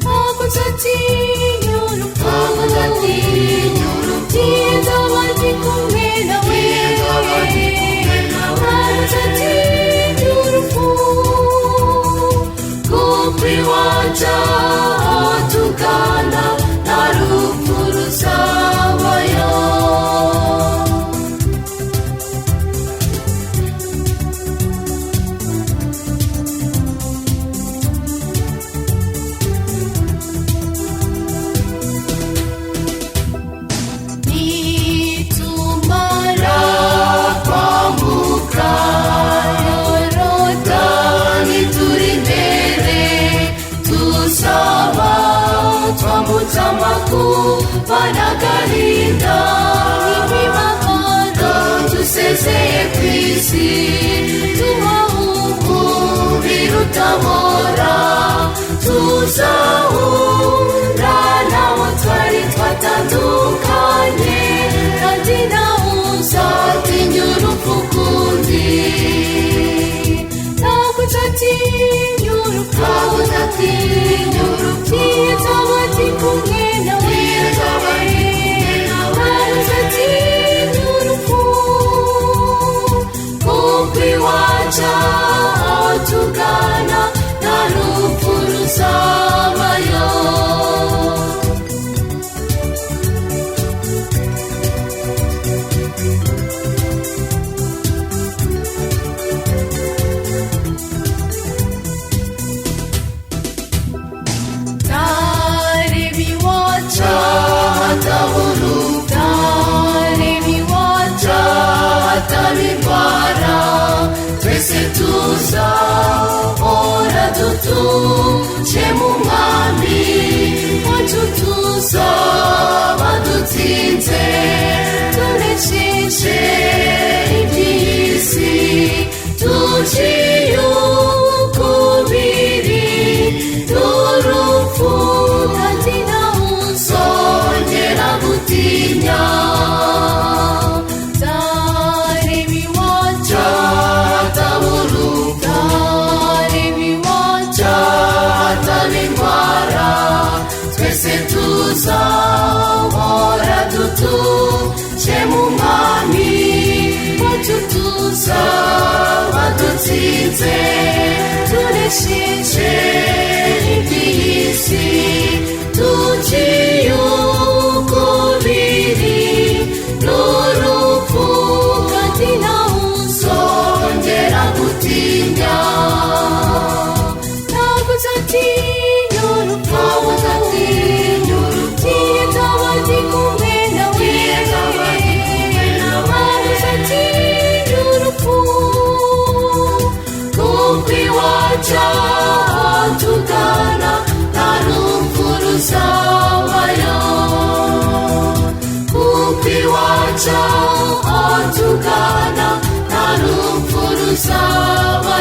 Ntabwo nzatinya urupfu, ntabwo nzatinya urupfu, nzaba ndi kumwe nawe. Ntabwo nzatinya urupfu, kuko iwacu aho tugana nta rupfu ruzabayo. Nitumara kwambuka Yorodani, turi imbere tuzaba twambutse amakuba n'agahinda n'imibabaro, dusezeye ku isi, tubaho birutabora. Tuzahura nabo twari twatandukanye, kandi nawe uzatinya urupfu ukundi. Ntabwo nzatinya urupfu, ntabwo nzatinya urupfu, nzaba ndi kumwe nawe. Ntabwo nzatinya urupfu, kuko iwacu aho tugana nta rupfu ruzabayo. dutuje mu mwami wacu tuzaba dutsinze, tunesheje iby'isi, tuciye ukubiri n'urupfu, kandi ntawe uzongera gutinya. Nzareba iwacu hataburuka, nzareba iwacu hataba indwara, twese tuzahora dutuje mu mwami wacu, tuzaba dutsinze, tunesheje iby'isi, tuciye ukubiri n'urupfu, kandi ntawe uzongera gutinya. Ntabwo uzatinya urupfu, ntabwo uzatinya urupfu, nzaba ndi kumwe nawe, ntabwo uzatinya urupfu, kuko iwacu aho tugana nta rupfu ruzabayo, kuko iwacu aho tugana nta rupfu ruzabayo.